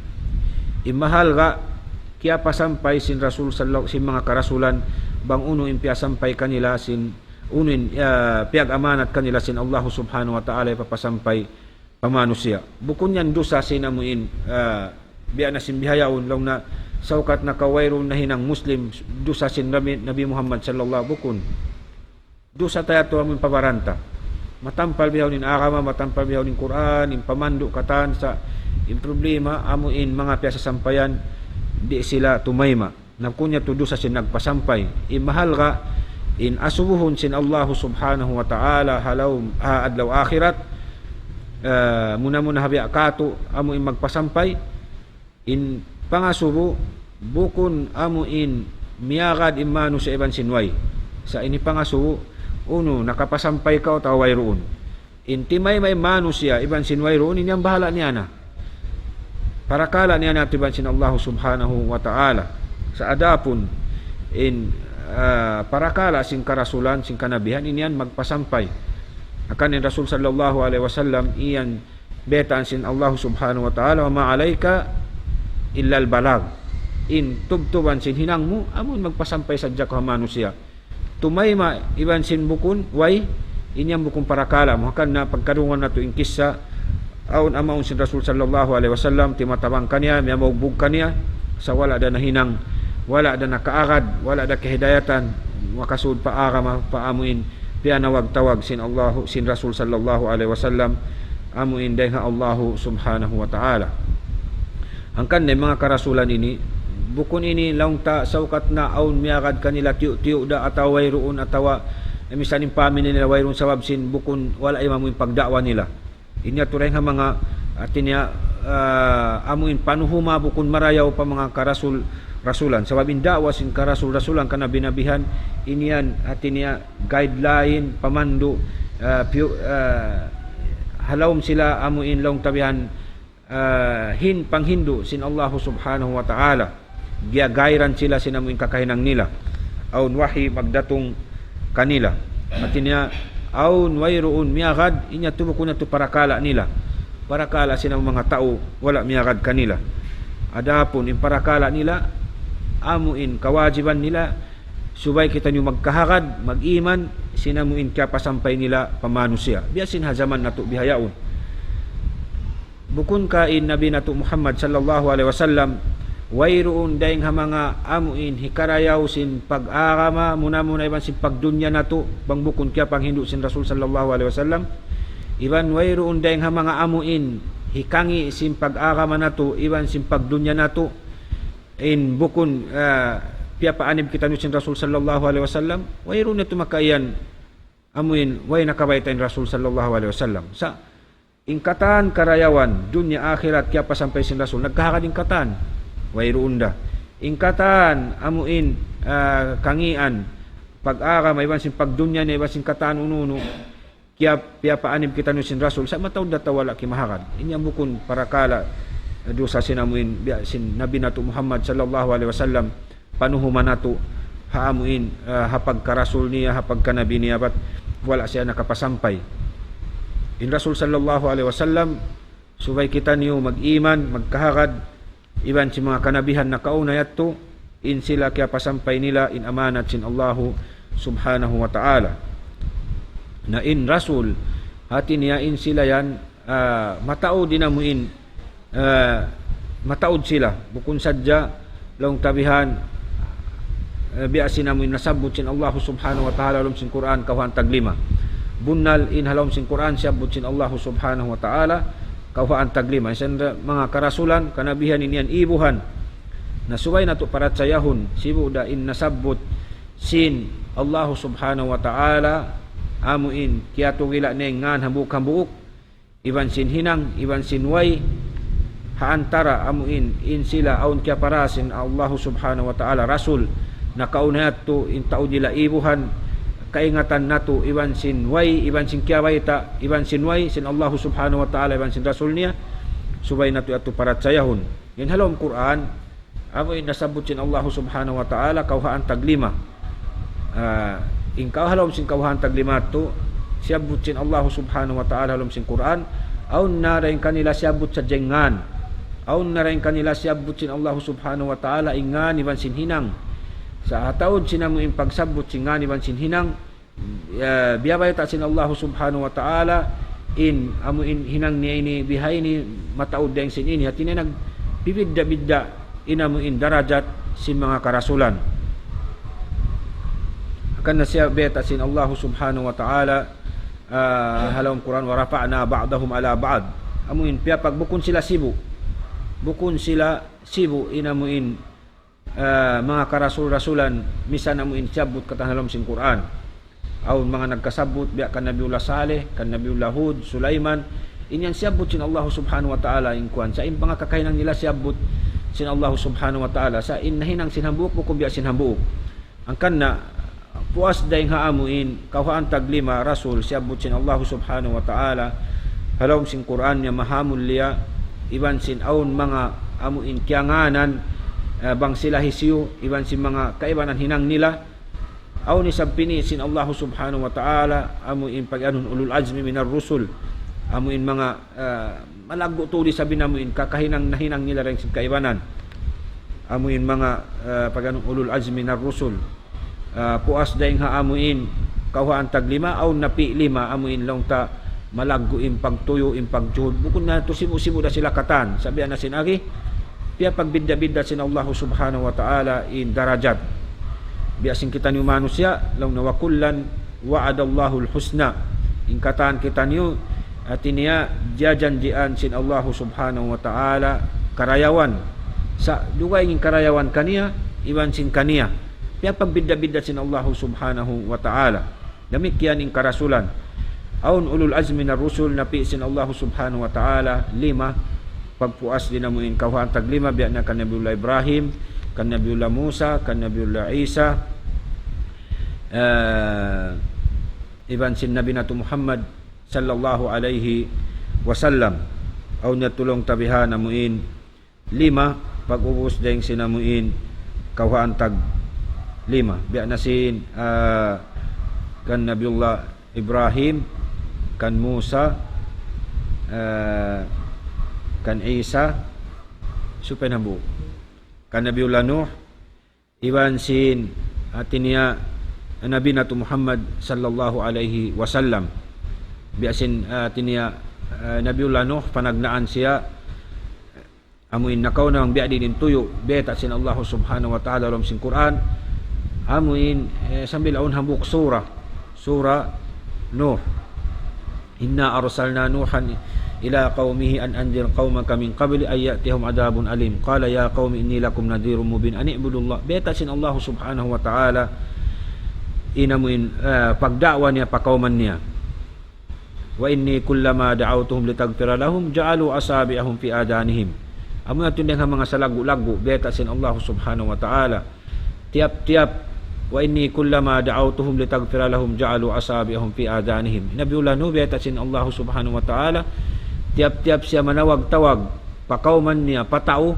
In mahalga', kiyapasampay sin Rasul sallallahu, sin manga karasulan, bang unu in piyasampay kanila sin, unu in, ah, piyag-amanat kanila sin Allahu Subhanahu wa Ta'ala, ipapasampay pa manusiya'. Bukun yan dusa sin amu in, ah, biya' na sin bihaun, laung na saukat na kaw wayruun nahinang Muslim, dusa sin Nabi, Nabi Muhammad sallallahu, bukun. Dusa ta yadtu amu in pabaran ta. Matampal bihaun in agama, matampal bihaun in Qur'an, in pamandu' katan sa' in problema, amu in manga piyasasampayan, di' sila tumayma'. Na bukun yadtu dusa sin nagpasampay. In mahalga', in asubuhun sin Allahu Subhanahu wa Ta'ala, ha lawm, ha adlaw akhirat, eh, muna-muna ha biya' katu', amu in magpasampay, in pangasubu, bukun amu in miyagad in manusiya' iban sin way. Sa' ini pangasubu, unu, nakapasampay kaw atawa wayruun. In timayma' in manusiya' iban sin wayruun, in yan bahala' niya na. Parakala' niya na iban sin Allah Subhanahu wa Ta'ala. Sa' adapun in, ah, parakala' sin karasulan, sin kanabihan, in yan magpasampay. Hangkan in Rasul sallallahu alayhi wasallam, in yan baytaan sin Allah Subhanahu wa Ta'ala, وما عليك إلا البلاغ. In tubtuban sin hinang mu, amu in magpasampay sadja kaw ha manusiya'. Tumayma' iban sin bukun, way, in yan bukun parakala' mu. Hangkan na pagkarungugan natu' in kissa, awn amaun sin Rasul sallallahu alayhi wasallam, timatabang kaniya, miyamaugbug kaniya, sa' wala' da nahinang, wala' da nakaagad, wala' da kahidayatan, makasud pa agama, pa amu in, piyanawag-tawag sin Allahu, sin Rasul sallallahu alayhi wasallam, amu in dayn ha Allahu Subhanahu wa Ta'ala. Hangkan na in manga karasulan ini, bukun ini laung ta saukat na awn miyagad kanila tiyu'-tiyu' da atawa wayruun atawa, eh, misan in family nila wayruun sabab sin bukun wala' imamu in pagda'wa nila. In yadtu dayn ha manga, hati niya, ah, amu in panuhuma bukun marayaw pa manga karasul-rasulan. Sabab in da'wa sin karasul-rasulan, kanabi-nabihan, in yan, hati niya, guideline, pamandu', ah, piyu-, ah, ha lawm sila amu in laung ta bihan, ah, hin panghindu' sin Allahu Subhanahu wa Ta'ala. Giyagairan sila sin amu in kakahinang nila. Awn wahi magdatung kanila. Hati niya, awn wayruun miyagad, in yadtu bukun yadtu parakala' nila. Parakala' sin amu manga tau, wala' miyagad kanila. Adapun in parakala' nila, amu in kawajiban nila, subay kitaniyu magkahagad, mag-iman, sin amu in kiyapasampay nila pa manusiya'. Biya' sin ha jaman natu' bihaun. Bukun ka in Nabi natu' Muhammad sallallahu alayhi wasallam, wayruun dayn ha manga amu in hikarayaw sin pag-agama, muna-muna iban sin pagdunya natu', bang bukun kiyapanghindu' sin Rasul sallallahu alayhi wasallam. iban wayruun dayng ha manga amu in hikangi' sin pag-agama natu', iban sin pagdunya natu', in bukun, ah, piyapaanib kitaniyu sin Rasul sallallahu alayhi wasallam, wayruun na tuud makaiyan amu in way nakabayta' in Rasul sallallahu alayhi wasallam. Sa' in katan karayawan, dunya akhirat, kiyapasampay sin Rasul, nagkahagad in katan, wayruun da. In katan, amu in, ah, kangian, pag-agama, iban sin pagdunya niya, iban sin katan unu-unu, kiya-, piyapaanib kitaniyu sin Rasul, sa' mataud da ta wala' kimahagad. In yan bukun parakala', dusa sin amu in, biya' sin Nabi natu' Muhammad sallallahu alayhi wasallam, panuhuman natu', ha amu in, ah, ha pagka-Rasul niya, ha pagka-Nabi niya, bat wala' siya nakapasampay. In Rasul sallallahu alayhi wasallam, subay kitaniyu mag-iman, magkahagad, iban sin manga kanabihan nakauna yadtu, in sila kiyapasampay nila in amanat sin Allahu subhanahu wa ta'ala. Na in Rasul, hati niya in sila yan, ah, mataud in amu in, ah, mataud sila. Bukun sadja, laung ta bihan, eh, biya' sin amu in nasabbut sin Allahu subhanahu wa ta'ala ha lawm sin Qur'an, kawhaan taglima. Bunnal in ha lawm sin Qur'an, siyabbut sin Allahu subhanahu wa ta'ala, kawhaan taglima. Isab da manga karasulan, kanabihan in yan ibuhan. Na subay natu' parachayahun, sibu' da in nasabbut sin Allahu subhanahu wa ta'ala, amu in kiyatugila' niya in ngan hambuuk-hambuuk, iban sin hinang, iban sin way, ha antara amu in, in sila awn kiyapara sin Allahu subhanahu wa ta'ala, Rasul, nakauna yadtu, in tau nila ibuhan, kaingatan natu', iban sin way, iban sin kiyabayta', iban sin way, sin Allahu subhanahu wa ta'ala, iban sin Rasul niya, subay natu' yadtu parachayahun. In ha lawm Qur'an, amu in nasabbut sin Allahu subhanahu wa ta'ala, kawhaan taglima. Ah, in kaw-, ha lawm sin kawhaan taglima yadtu, siyabbut sin Allahu subhanahu wa ta'ala ha lawm sin Qur'an, awn na dayn kanila siyabbut sadja in ngan. Awn na dayn kanila siyabbut sin Allahu subhanahu wa ta'ala in ngan iban sin hinang. Sa' ha taud sin amu in pagsabbut sin ngan iban sin hinang, ya, biyabayta' sin Allahu subhanahu wa ta'ala, in amu in hinang niya ini, biha ini, mataud dayn sin ini. Hati niya nagbibidda'-bidda' in amu in darajat sin manga karasulan. Hangkan na siya bayta' sin Allahu subhanahu wa ta'ala, ah, ha lawm Qur'an, "ورفعنا بعضهم على بعض." Amu in piyapag-, bukun sila sibu'. Bukun sila sibu' in amu in, ah, manga karasul-rasulan, misan amu in siyabbut katan ha lawm sin Qur'an. Awn manga nagkasabbut, biya' kan Nabiullah Saleh, kan Nabiullah Hud, Sulaiman. In yan siyabbut sin Allahu subhanahu wa ta'ala in kuwan. Sa' in manga kakahinang nila siyabbut sin Allahu subhanahu wa ta'ala. Sa' in nahinang sin hambuuk, bukun biya' sin hambuuk. Hangkan na, puas dayn ha amu in, kawhaan taglima rasul, siyabbut sin Allahu subhanahu wa ta'ala, ha lawm sin Qur'an niya mahamulliya, iban sin awn manga amu in kiyangānan, eh, bang sila hisiyu, iban sin manga kaibanan hinang nila, awn isab pini' sin Allahu subhanahu wa ta'ala, amu in pag-anun ulul azmi minar rusul, amu in manga, eh, malaggu' tuud isab in amu in kakahinang nahinang nila dayn sin kaibanan. Amu in manga, eh, pag-anun ulul azmi minar rusul. Ah, puas dayn ha amu in, kawhaan taglima, awn napi' lima, amu in laung ta malaggu' in pagtuyu', in pagjuhud. Bukun na tuud sibu'-sibu' da sila katan. Sa' biya' na sin agi, piyapagbidda'-bidda' sin Allahu subhanahu wa ta'ala in darajat. Biya' sin kitaniyu manusiya', laung niya, "وكلا وعد الله الحسنى." In katan kitaniyu, hati niya, jiyajanjian sin Allahu subhanahu wa ta'ala karayawan. Sa' dugaing in karayawan kaniya, iban sin kaniya. Piyapagbidda'-bidda' sin Allahu subhanahu wa ta'ala. Damikkiyan in karasulan. Awn ulul azmi minar rusul napi' sin Allahu subhanahu wa ta'ala, lima, pagpuas dayn amu in kawhaan taglima, biya' na kan Nabiullah Ibrahim, kan Nabiullah Musa, kan Nabiullah Isa, eh, iban sin Nabi natu' Muhammad sallallahu alayhi wasallam. Awn niya tulung tabihan amu in lima, pag-ubus dayn sin amu in kawhaan taglima. Biya' na sin, ah, kan Nabiullah Ibrahim, kan Musa, ah, kan Isa, supaya nabu'. Kan Nabiullah Nuh, iban sin, hati niya, Nabi natu' Muhammad sallallahu alayhi wasallam. Biya' sin, hati niya, ah, Nabiullah Nuh, panagnaan siya, amu in nakauna bang biya' diin in tuyu', bayta' sin Allahu subhanahu wa ta'ala ha lawm sin Qur'an, amu in, eh, sambil awn hambuuk sura, sura Nuh. إنا أرسلنا نوحا إلى قومه أن أنذر قومك من قبل أن يأتيهم عذاب أليم قال يا قوم إني لكم نذير مبين أن اعبدوا الله. Bayta' sin Allah subhanahu wa ta'ala in amuin, ah, pagda'wa niya pa kawman niya. وإني كلما دعوتهم لتغفر لهم جعلوا أصابعهم في آذانهم. Amu yadtu in dayn ha manga salaggu'-laggu', bayta' sin Allah subhanahu wa ta'ala. Tiyap-tiyap, وإني كلما دعوتهم لتغفر لهم جعلوا أصابعهم في آذانهم. Nabiullah Nuh, bayta' sin Allah subhanahu wa ta'ala, tiyap-tiyap siya manawag-tawag pa kawman niya, pa tau,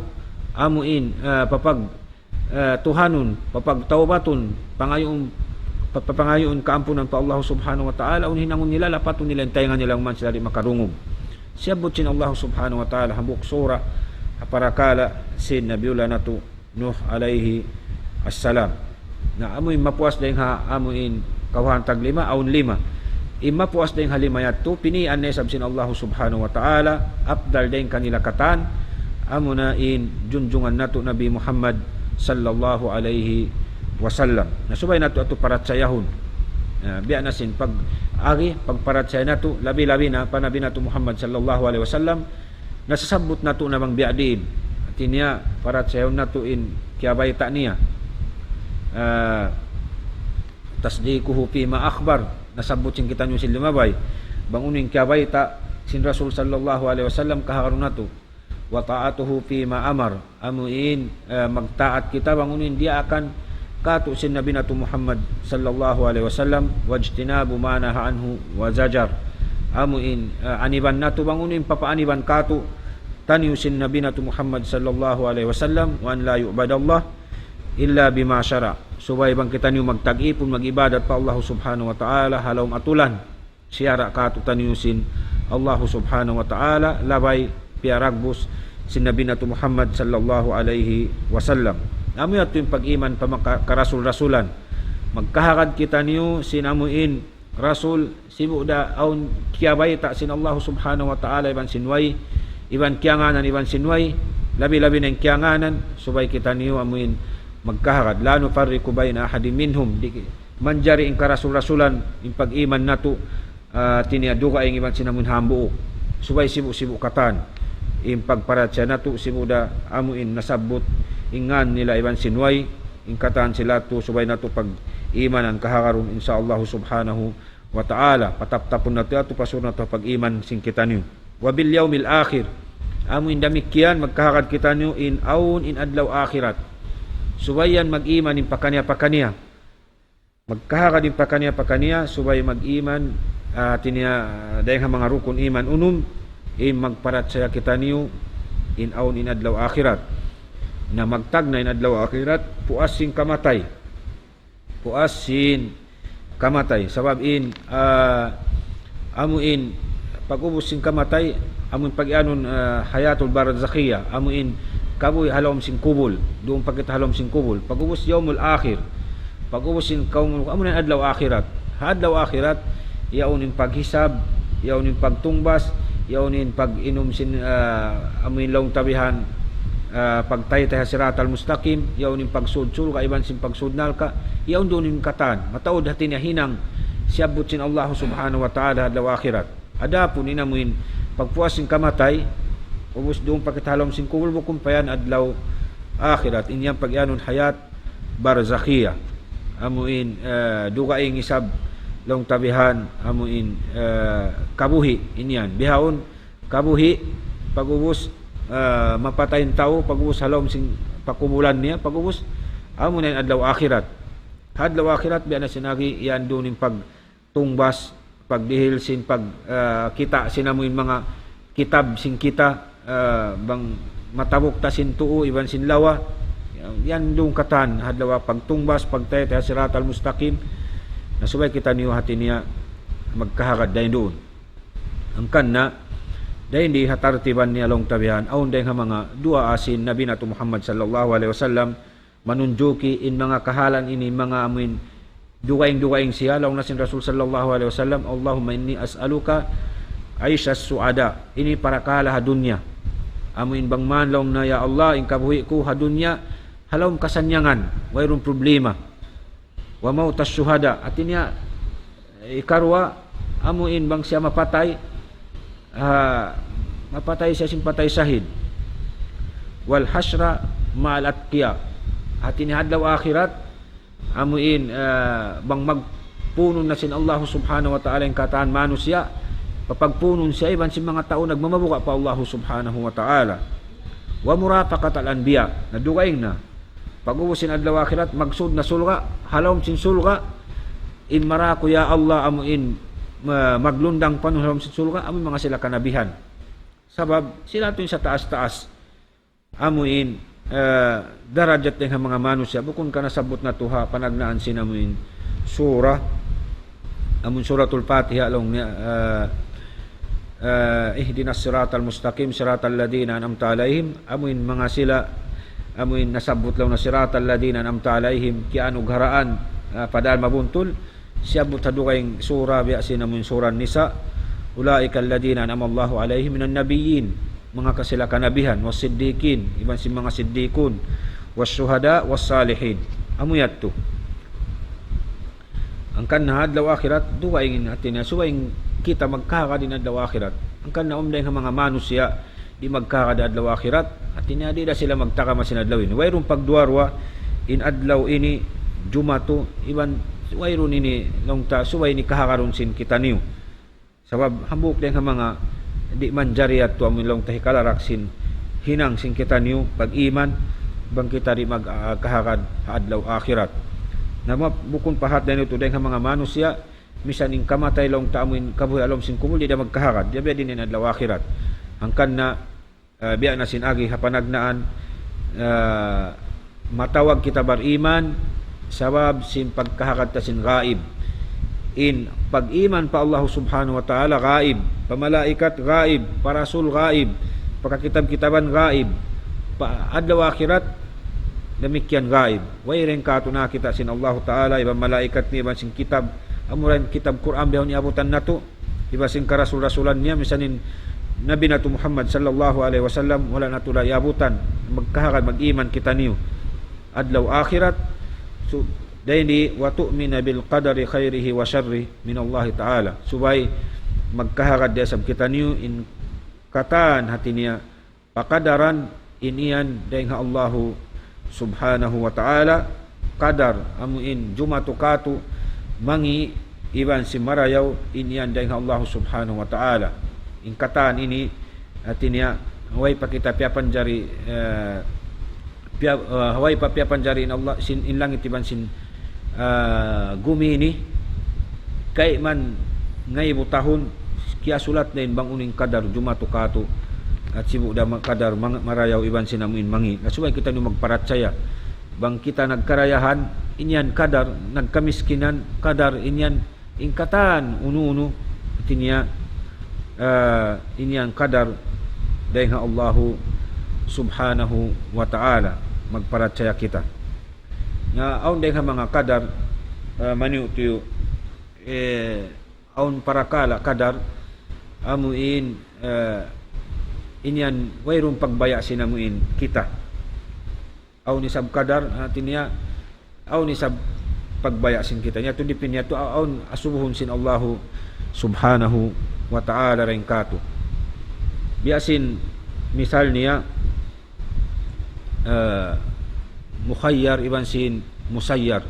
amuin, ah, papag-, ah, tuhanun, papagtawbatun, pangayuun, pa-, pa-, pangayuun kaampunan pa Allah subhanahu wa ta'ala, unu in hinangun nila, lapatun nila in taynga nila, bang man sila di' makarungug. Siyabbut sin Allah subhanahu wa ta'ala, hambuuk surah, ha parakala' sin Nabiullah natu', Nuh alayhi assalam. Na amu in mapuas dayn ha, amu in kawhaan tag lima, awn lima. In mapuas dayn ha lima yadtu, pinian na isab sin Allah subhanahu wa ta'ala, afdal dayn kanila katan, amu na in junjungan natu' Nabi Muhammad sallallahu alayhi wasallam. Na subay natu' yadtu parachayahun. Na, biya' na sin pag-agi, pagparachaya natu', labi-labi na pa Nabi natu' Muhammad sallallahu alayhi wasallam, nasasabbut natu' na bang biya' diin. Hati niya, parachayahun natu' in kiyabayta' niya. Ah, تصديقه فيما أخبر. Nasabbut sin kitaniyu sin limabay. Bang unu in kiyabayta' sin Rasul sallallahu alayhi wasallam kahagarun natu'. وطاعته فيما أمر. Amu in, eh, magtaat kita bang unu in diyaakan katu' sin Nabi natu' Muhammad sallallahu alayhi wasallam, واجتناب ما نهى عنه وزجر. Amu in, eh, aniban natu' bang unu in papaaniban katu' taniyu sin Nabi natu' Muhammad sallallahu alayhi wasallam, وأن لا يعبد الله إلا بما شرع. Subay bang kitaniyu magtag-ipun, mag-ibadat pa Allah subhanahu wa ta'ala, ha lawm atulan siyara' katu' taniyu sin Allah subhanahu wa ta'ala, labay piyaragbus sin Nabi natu' Muhammad sallallahu alayhi wasallam. Amu yadtu in pag-iman pa manga ka-, karasul-rasulan. Magkahagad kitaniyu sin amu in rasul, sibu' da awn kiyabayta' sin Allah subhanahu wa ta'ala iban sin way, iban kiyangānan iban sin way, labi-labi na in kiyangānan, subay kitaniyu amu in magkahagad. لا نفرق بين أحد منهم. Di' manjari in karasul-rasulan, in pag-iman natu', ah, hati niya dugaing iban sin amu in hambuuk. Subay sibu'-sibu' katan. In pagparachaya natu', sibu' da amu in nasabbut, in ngan nila iban sin way, in katan sila tu, subay natu' pag-imanan kahagarun, insya Allah subhanahu wa ta'ala. Pataptapun natu' yadtu, pasurun natu' pag-iman sin kitaniyu. وباليوم الآخر. Amu in damikkiyan, magkahagad kitaniyu in awn in adlaw akhirat. Subay yan mag-iman in pakaniya-pakaniya. Magkahagad in pakaniya-pakaniya, subay mag-iman, ah, hati niya, ah, dayn ha manga rukun iman unum, in magparachaya kitaniyu, in awn in adlaw akhirat. Na magtagna' in adlaw akhirat, puas sin kamatay. Puas sin kamatay. Sabab in, ah, amu in, pag-ubus sin kamatay, amu in pag-iyanun, ah, hayatul barzakhiyya, amu in kabuhi' ha lawm sin kubul, duun pa kita ha lawm sin kubul. Pag-ubus yawmul akhir, pag-ubus sin kawmul, amu na in adlaw akhirat. Ha adlaw akhirat, yaun in paghisab, yaun in pagtungbas, yaun in pag-inum sin, ah, amu in laung ta bihan, ah, pagtaytay ha siratal mustaqim, yaun in pagsud surga', iban sin pagsud narka', yaun duun in katan. Mataud hati niya hinang siyabbut sin Allah subhanahu wa ta'ala ha adlaw akhirat. Adapun in amu in pagpuas sin kamatay, ubus duun pa kita ha lawm sin kubul, bukun pa yan adlaw akhirat. In yan pag-iyanun hayat barzakhiyya. Amu in, eh, dugaing isab laung ta bihan, amu in, eh, kabuhi', in yan. Bihaun, kabuhi', pag-ubus, eh, mapatay in tau, pag-ubus ha lawm sin pakubulan niya, pag-ubus, amu na in adlaw akhirat. Ha adlaw akhirat, biya' na sin agi, yan duun in pag-, tungbas, pagdihil sin pag, ah, kita' sin amu in manga kitab sin kita, ah, bang matabuk ta sin tuu iban sin lawa, yan duun katan, ha adlaw pagtungbas, pagtaytay ha siratal mustaqim, na subay kitaniyu hati niya magkahagad dayn duun. Hangkan na, dayn di ha tartiban niya laung ta bihan, awn dayn ha manga duwaa sin Nabi natu' Muhammad sallallahu alayhi wasallam, manunjuki in manga kahalan ini, manga amu in dugaing-dugaing siya, laung na sin Rasul sallallahu alayhi wasallam, اللهم إني أسألك عيش السعداء. Ini parakala' ha dunya. Amu in bang man laung na, ya Allah, in kabuhi' ku ha dunya, ha lawm kasannyangan, wayruun problema. وموت الشهداء. Hati niya, ikaruwa, amu in bang siya mapatay, ah, mapatay siya sin patay sahid. Wal hashra ma'al atqiya. Hati niya ha adlaw akhirat, amu in, ah, bang magpunun na sin Allah subhanahu wa ta'ala in katan manusiya', papagpunun siya iban sin manga tau nagmamabuga' pa Allah subhanahu wa ta'ala. Wa murafaqatal anbiya. Na dugaing na. Pag-ubus sin adlaw akhirat, magsud na surga', ha lawm sin surga', in maraku ya Allah amu in, ma-, maglundang pa ha lawm sin surga', amu in manga sila kanabihan. Sabab, sila tuud in sa taas-taas. Amu in, eh, darajat dayn ha manga manusiya', bukun ka nasabbut natu' ha panagnaan sin amu in surah, amun Suratul Fatiha laung niya, eh, eh, اهدنا الصراط المستقيم صراط الذين أنعمت عليهم, amu in manga sila, amu in nasabbut laung na صراط الذين أنعمت عليهم, kiyaanugharaan, eh, padahal mabuntul, siyabbut ha dugaing surah, biya' sin amu in surah Nisa, أولئك الذين أنعم الله عليهم من النبيين, manga kasila kanabihan, والصديقين, iban sin manga siddiqun, والشهداء والصالحين. Amu yadtu. Hangkan na ha adlaw akhirat, dugaing in hati niya, subay in kita magkahagad in adlaw akhirat. Hangkan na awn dayn ha manga manusiya', di' magkahagad ha adlaw akhirat, hati niya di' da sila magtagama sin adlaw ini. Wayruun pagduwa-ruwa, in adlaw ini, Jumatu, iban wayruun ini, laung ta, subay ini kahagarun sin kitaniyu. Sabab hambuuk dayn ha manga di' manjari yadtu amu in laung ta hikalarak sin hinang sin kitaniyu pag-iman bang kita di' mag, ah, kahagad ha adlaw akhirat. Na ma-, bukun pahat dayn ha yadtu dayn ha manga manusiya', misan in kamatay laung ta amu in kabuhi' ha lawm sin kubul, di' da magkahagad, di' da biya' diin in adlaw akhirat. Hangkan na ah, biya' na sin agi ha panagnaan, ah, matawag kita bariman, sabab sin pagkahagad ta sin gaib. In pag-iman pa Allah subhanahu wa ta'ala gaib, pa malaikat gaib, pa rasul gaib, pa kakitab-kitaban gaib, pa adlaw akhirat damikkiyan gaib. Way dayn kātu' nakakita' sin Allah ta'ala, iban malaikat niya, iban sin kitab, amura in kitab Qur'an bihaun iyabutan natu'. Iban sin karasul-rasulan niya, misan in Nabi natu' Muhammad sallallahu alayhi wasallam, wala' natu' da iyabutan, magkahagad, mag-iman kitaniyu. Adlaw akhirat, su-, dayn di, وتؤمن بالقدر خيره وشره من الله تعالى. Subay magkahagad da isab kitaniyu, in katan hati niya, pakadaran in yan dayn ha Allahu subhanahu wa ta'ala, kadar amu in jumatu kātu', mangi' iban sin marayaw, in yan dayn ha Allahu subhanahu wa ta'ala. In katan ini, hati niya, way pa kita piyapanjari, eh, piya-, ah, way pa piyapanjari in Allah, sin, in langit iban sin, ah, gumi ini, kayman ngaibu tahun, kiyasulat na in bang unu in kadar jumatu kātu', at sibu' da ma-, kadar mang-, marayaw iban sin amu in mangi'. Na subay kitaniyu magparachaya. Bang kita nagkarayahan, in yan kadar, nagkamiskinan, kadar, in yan in katan unu-unu, hati niya, ah, in yan kadar dayn ha Allahu subhanahu wa ta'ala, magparachaya kita. Na awn dayn ha manga kadar, ah, maniyu-tiyu, eh, awn parakala' kadar, amu in, eh, in yan wayruun pagbaya' sin amu in kita. Awn isab kadar, hati niya, awn isab pagbaya' sin kita. Niya tu dipin niya tu, a-, awn asubuhun sin Allahu subhanahu wa ta'ala dayn kātu'. Biya' sin misal niya, eh, mukhayyar iban sin musayyar.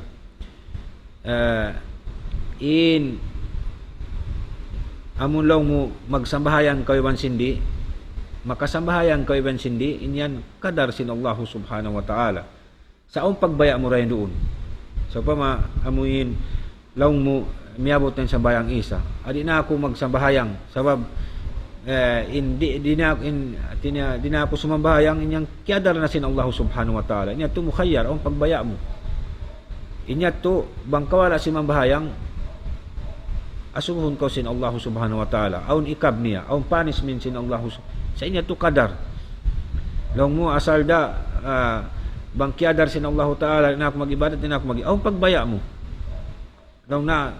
Eh, in amun laung mu magsambahayang kaw iban sin di', makasambahayang kaw iban sin di', in yan kadar sin Allahu subhanahu wa ta'ala. Sa' awn pagbaya' mu dayn duun. Sawpama, amu in, laung mu, miyabut na in sambahayang Isa. Di' na aku magsambahayang. Sabab, eh, in, di', di' na, in, hati niya, di' na aku sumambahayang, in yan kiyadar na sin Allahu subhanahu wa ta'ala. In yadtu mukhayyar, awn pagbaya' mu. In yadtu, bang kaw wala' simambahayang, asubuhun kaw sin Allahu subhanahu wa ta'ala. Awn ikab niya, awn punishment sin Allahu su-, sa' in yadtu kadar. Laung mu asal da, ah, bang kiyadar sin Allahu ta'ala, di' na aku mag-ibadat, di' na aku mag-, awn pagbaya' mu. Laung na,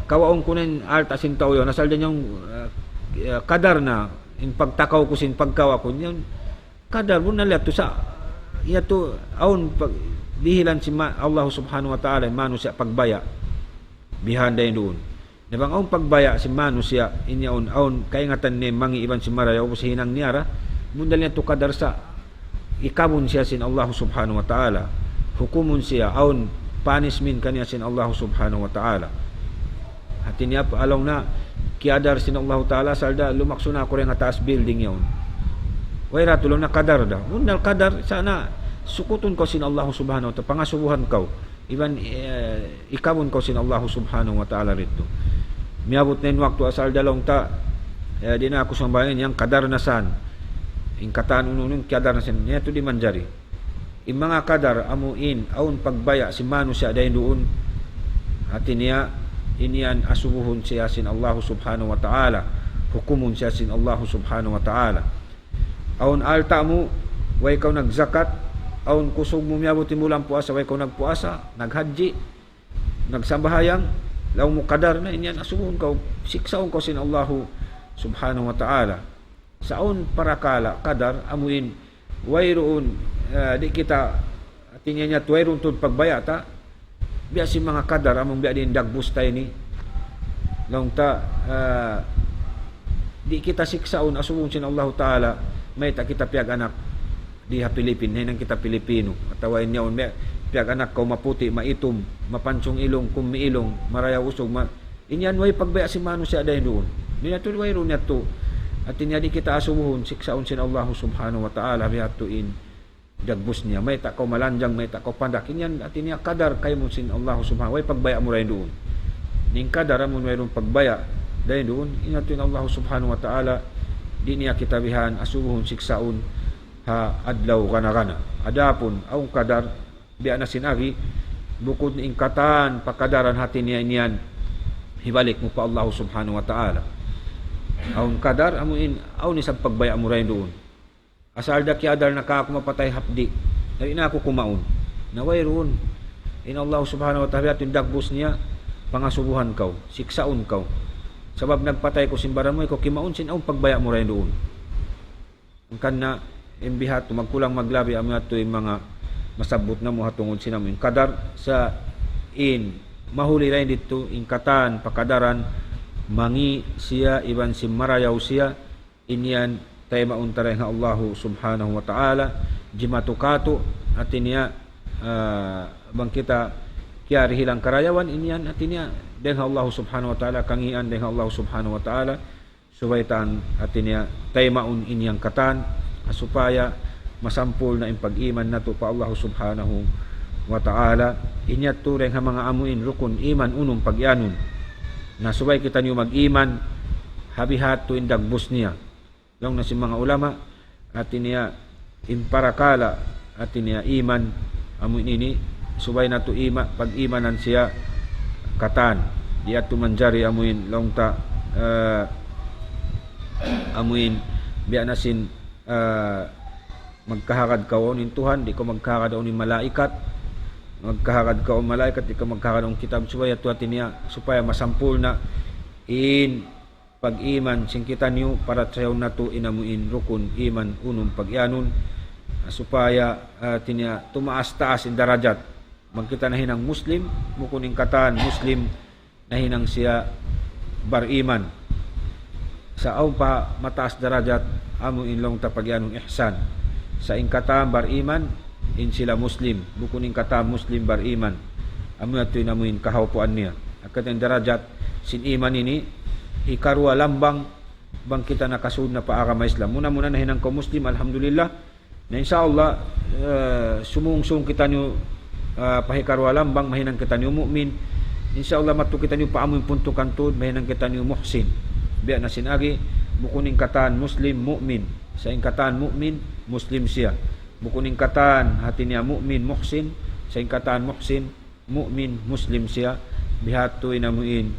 kawaun ku na in alta' sin tau yaun, asal da niya, ah, kadar na, in pagtakaw ku sin pagkawa' ku, in yan, kadar, bunnal yadtu sa', yadtu, awn pag-, dihilan sin ma-, Allah subhanahu wa ta'ala, in manusiya' pagbaya', bihan dayn duun. Na bang awn pagbaya' sin manusiya', in yaun, awn kaingatan niya mangi' iban sin marayaw, ubus hinang niya ra, bundal niya tu kadar sa' ikabun siya sin Allah subhanahu wa ta'ala, hukumun siya, awn punishment kaniya sin Allah subhanahu wa ta'ala. Hati niya pa, laung na, kiyadar sin Allah ta'ala, asal da lumaksu na aku dayn ha taas building yaun. Way ra tu, laung na, kadar da. Bundal kadar, sa' na sukutun kaw sin Allah subhanahu wa ta'ala, pangasubuhan kaw. Iban, eh, ikabun kaw sin Allah subhanahu wa ta'ala didtu. Miyabut na in waktu, asal da, laung ta, eh, di' na aku sambahayang, yan kadar na san. In katan unu-unu, kadar na san. Yan tu di' manjari. In manga kadar amu in, awn pagbaya' sin manusiya' dayn duun. Hati niya, in yan asubuhun siya sin Allah subhanahu wa ta'ala. Hukumun siya sin Allah subhanahu wa ta'ala. Awn alta' mu, way kaw nagzakat, awn kusug mu miyabut in bulan puasa, way kaw nagpuasa, naghajji, nagsambahayang, laung mu kadar na, in yan asubuhun kaw, siksaun kaw sin Allahu subhanahu wa ta'ala. Sa' awn parakala', kadar, amu in, wayruun, eh, di' kita, hati niya, wayruun tuud pagbaya' ta, biya' sin manga kadar, amu in biya' diin dagbus ta ini. Laung ta, ah, di' kita siksaun, asubuhun sin Allahu ta'ala, mayta' kita piyag-anak di ha Pilipin, nahinang kita Pilipinu. Atawa in yaun, may, piyag-anak kaw maputi', maitum, mapansung ilung, kummi ilung, marayaw usug, ma-, in yan way pagbaya' sin manusiya' dayn duun. Di' na tu, wayruun na tu. Hati niya di' kita asubuhun, siksaun sin Allahu subhanahu wa ta'ala, biya' ha yadtu in dagbus niya. Mayta' kaw malanjang, mayta' kaw pandak. In yan, hati niya kadar kaymu sin Allah subhanahu, way pagbaya' mu dayn duun. In kadar amu in wayruun pagbaya' dayn duun, in yadtu in Allah subhanahu wa ta'ala, di' niya kita bihan asubuhun siksaun ha adlaw gana-gana. Adapun, awn kadar, biya' na sin agi, bukun in katan pakadaran, hati niya in yan, hibalik mu pa Allah subhanahu wa ta'ala. Awn kadar, amu in, awn isab pagbaya' mu dayn duun. Asal da kiyadar na kaku' mapatay hapdi'. Na di' na aku kumaun. Na wayruun. In Allah subhanahu wa ta'ala, yadtu in dagbus niya, pangasubuhan kaw, siksaun kaw. Sabab nagpatay kaw sin baran mu, ikaw kimaun sin awn pagbaya' mu dayn duun. Hangkan na, in biha' tu, magkulang maglabi, amu yadtu in manga masabbut namu' ha tungud sin amu in kadar, sa' in mahuli dayn didtu, in katan pakadaran, mangi' siya, iban sin marayaw siya, in yan taymaun ta dayn ha Allahu subhanahu wa ta'ala, jimatu katu', hati niya, ah, bang kita kiyarihilan karayawan, in yan hati niya dayn ha Allahu subhanahu wa ta'ala, kangīan dayn ha Allahu subhanahu wa ta'ala, subay ta, hati niya, taymaun in yan katan, supaya masampurna' in pag-iman natu' pa Allahu subhanahu wa ta'ala, in yadtu dayn ha manga amu in rukun iman unum pag-iyanun. Na subay kitaniyu mag-iman, ha biha' tu in dagbus niya. Laung na sin manga ulama, hati niya in parakala', hati niya iman, amu in ini, subay natu' ima-, pag-imanan siya katan. Di' yadtu manjari amu in laung ta, eh, amu in biya' na sin, eh, magkahagad kaw awn in Tuhan, di' kaw magkahagad awn in malaikat, magkahagad kaw awn malaikat, di' kaw magkahagad awn kitab, subay yadtu hati niya, supaya masampurna' in pag-iman sin kitaniyu, parachayahun natu' in amu in rukun iman unum pag-iyanun, supaya, ah, hati niya tumaas-taas in darajat. Bang kita nahinang Muslim, bukun in katan Muslim, nahinang siya bar-iman. Sa' awn pa mataas darajat, amu in laung ta pag-iyanun ihsan. Sa' in katan bar-iman, in sila Muslim, bukun in katan Muslim bar-iman. Amu yadtu in amu in kahaupuan niya. Hangkan in darajat sin iman ini, hikaruwa lambang bang kita nakasud na pa agama Islam. Muna-muna nahinang kaw Muslim, alhamdulillah. Na insya Allah, eh, sumūng-sūng kitaniyu, eh, pa hikaruwa lambang, mahinang kitaniyu mu'min. Insya Allah, madtu kitaniyu pa amu in puntukan tuud, mahinang kitaniyu muhsin. Biya' na sin agi, bukun in katan Muslim, mu'min. Sa' in katan mu'min, Muslim siya. Bukun in katan hati niya mu'min, muhsin. Sa' in katan muhsin, mu'min, Muslim siya, biha' tu in amu in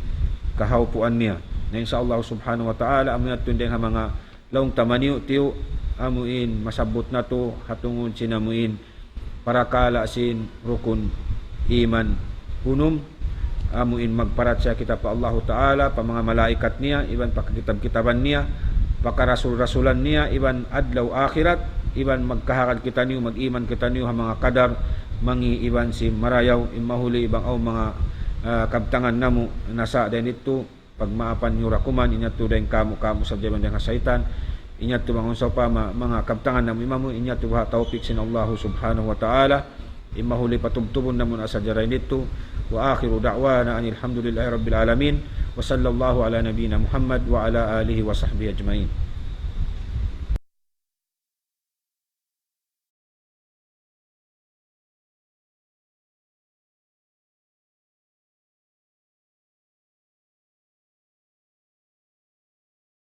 kahaupuan niya. Na insya Allah subhanahu wa ta'ala, amu yadtu in dayn ha manga laung ta maniyu'-tiyu', amu in masabbut natu', ha tungud sin amu in parakala' sin rukun iman unum, amu in magparachaya kita pa Allahu ta'ala, pa manga malaikat niya, iban pa kakitab-kitaban niya, pa karasul-rasulan niya, iban adlaw akhirat, iban magkahagad kitaniyu, mag-iman kitaniyu ha manga kadar, mangi' iban sin marayaw, in mahuli bang awn manga ah, kabtangan namu' nasa dayn ditu, pagmaapan niyu da kuman, in yadtu dayn kamu', kamu' sadja iban dayn ha saytan, in yadtu bang unsa pa ma-, manga kabtangan namu' imamu, in yadtu baha' tawpik sin Allahu subhanahu wa ta'ala, in mahuli patubtubun namu' na sadja dayn ditu, وآخر دعوانا أن الحمد لله رب العالمين، وصلى الله على نبينا محمد وعلى آله وصحبه أجمعين.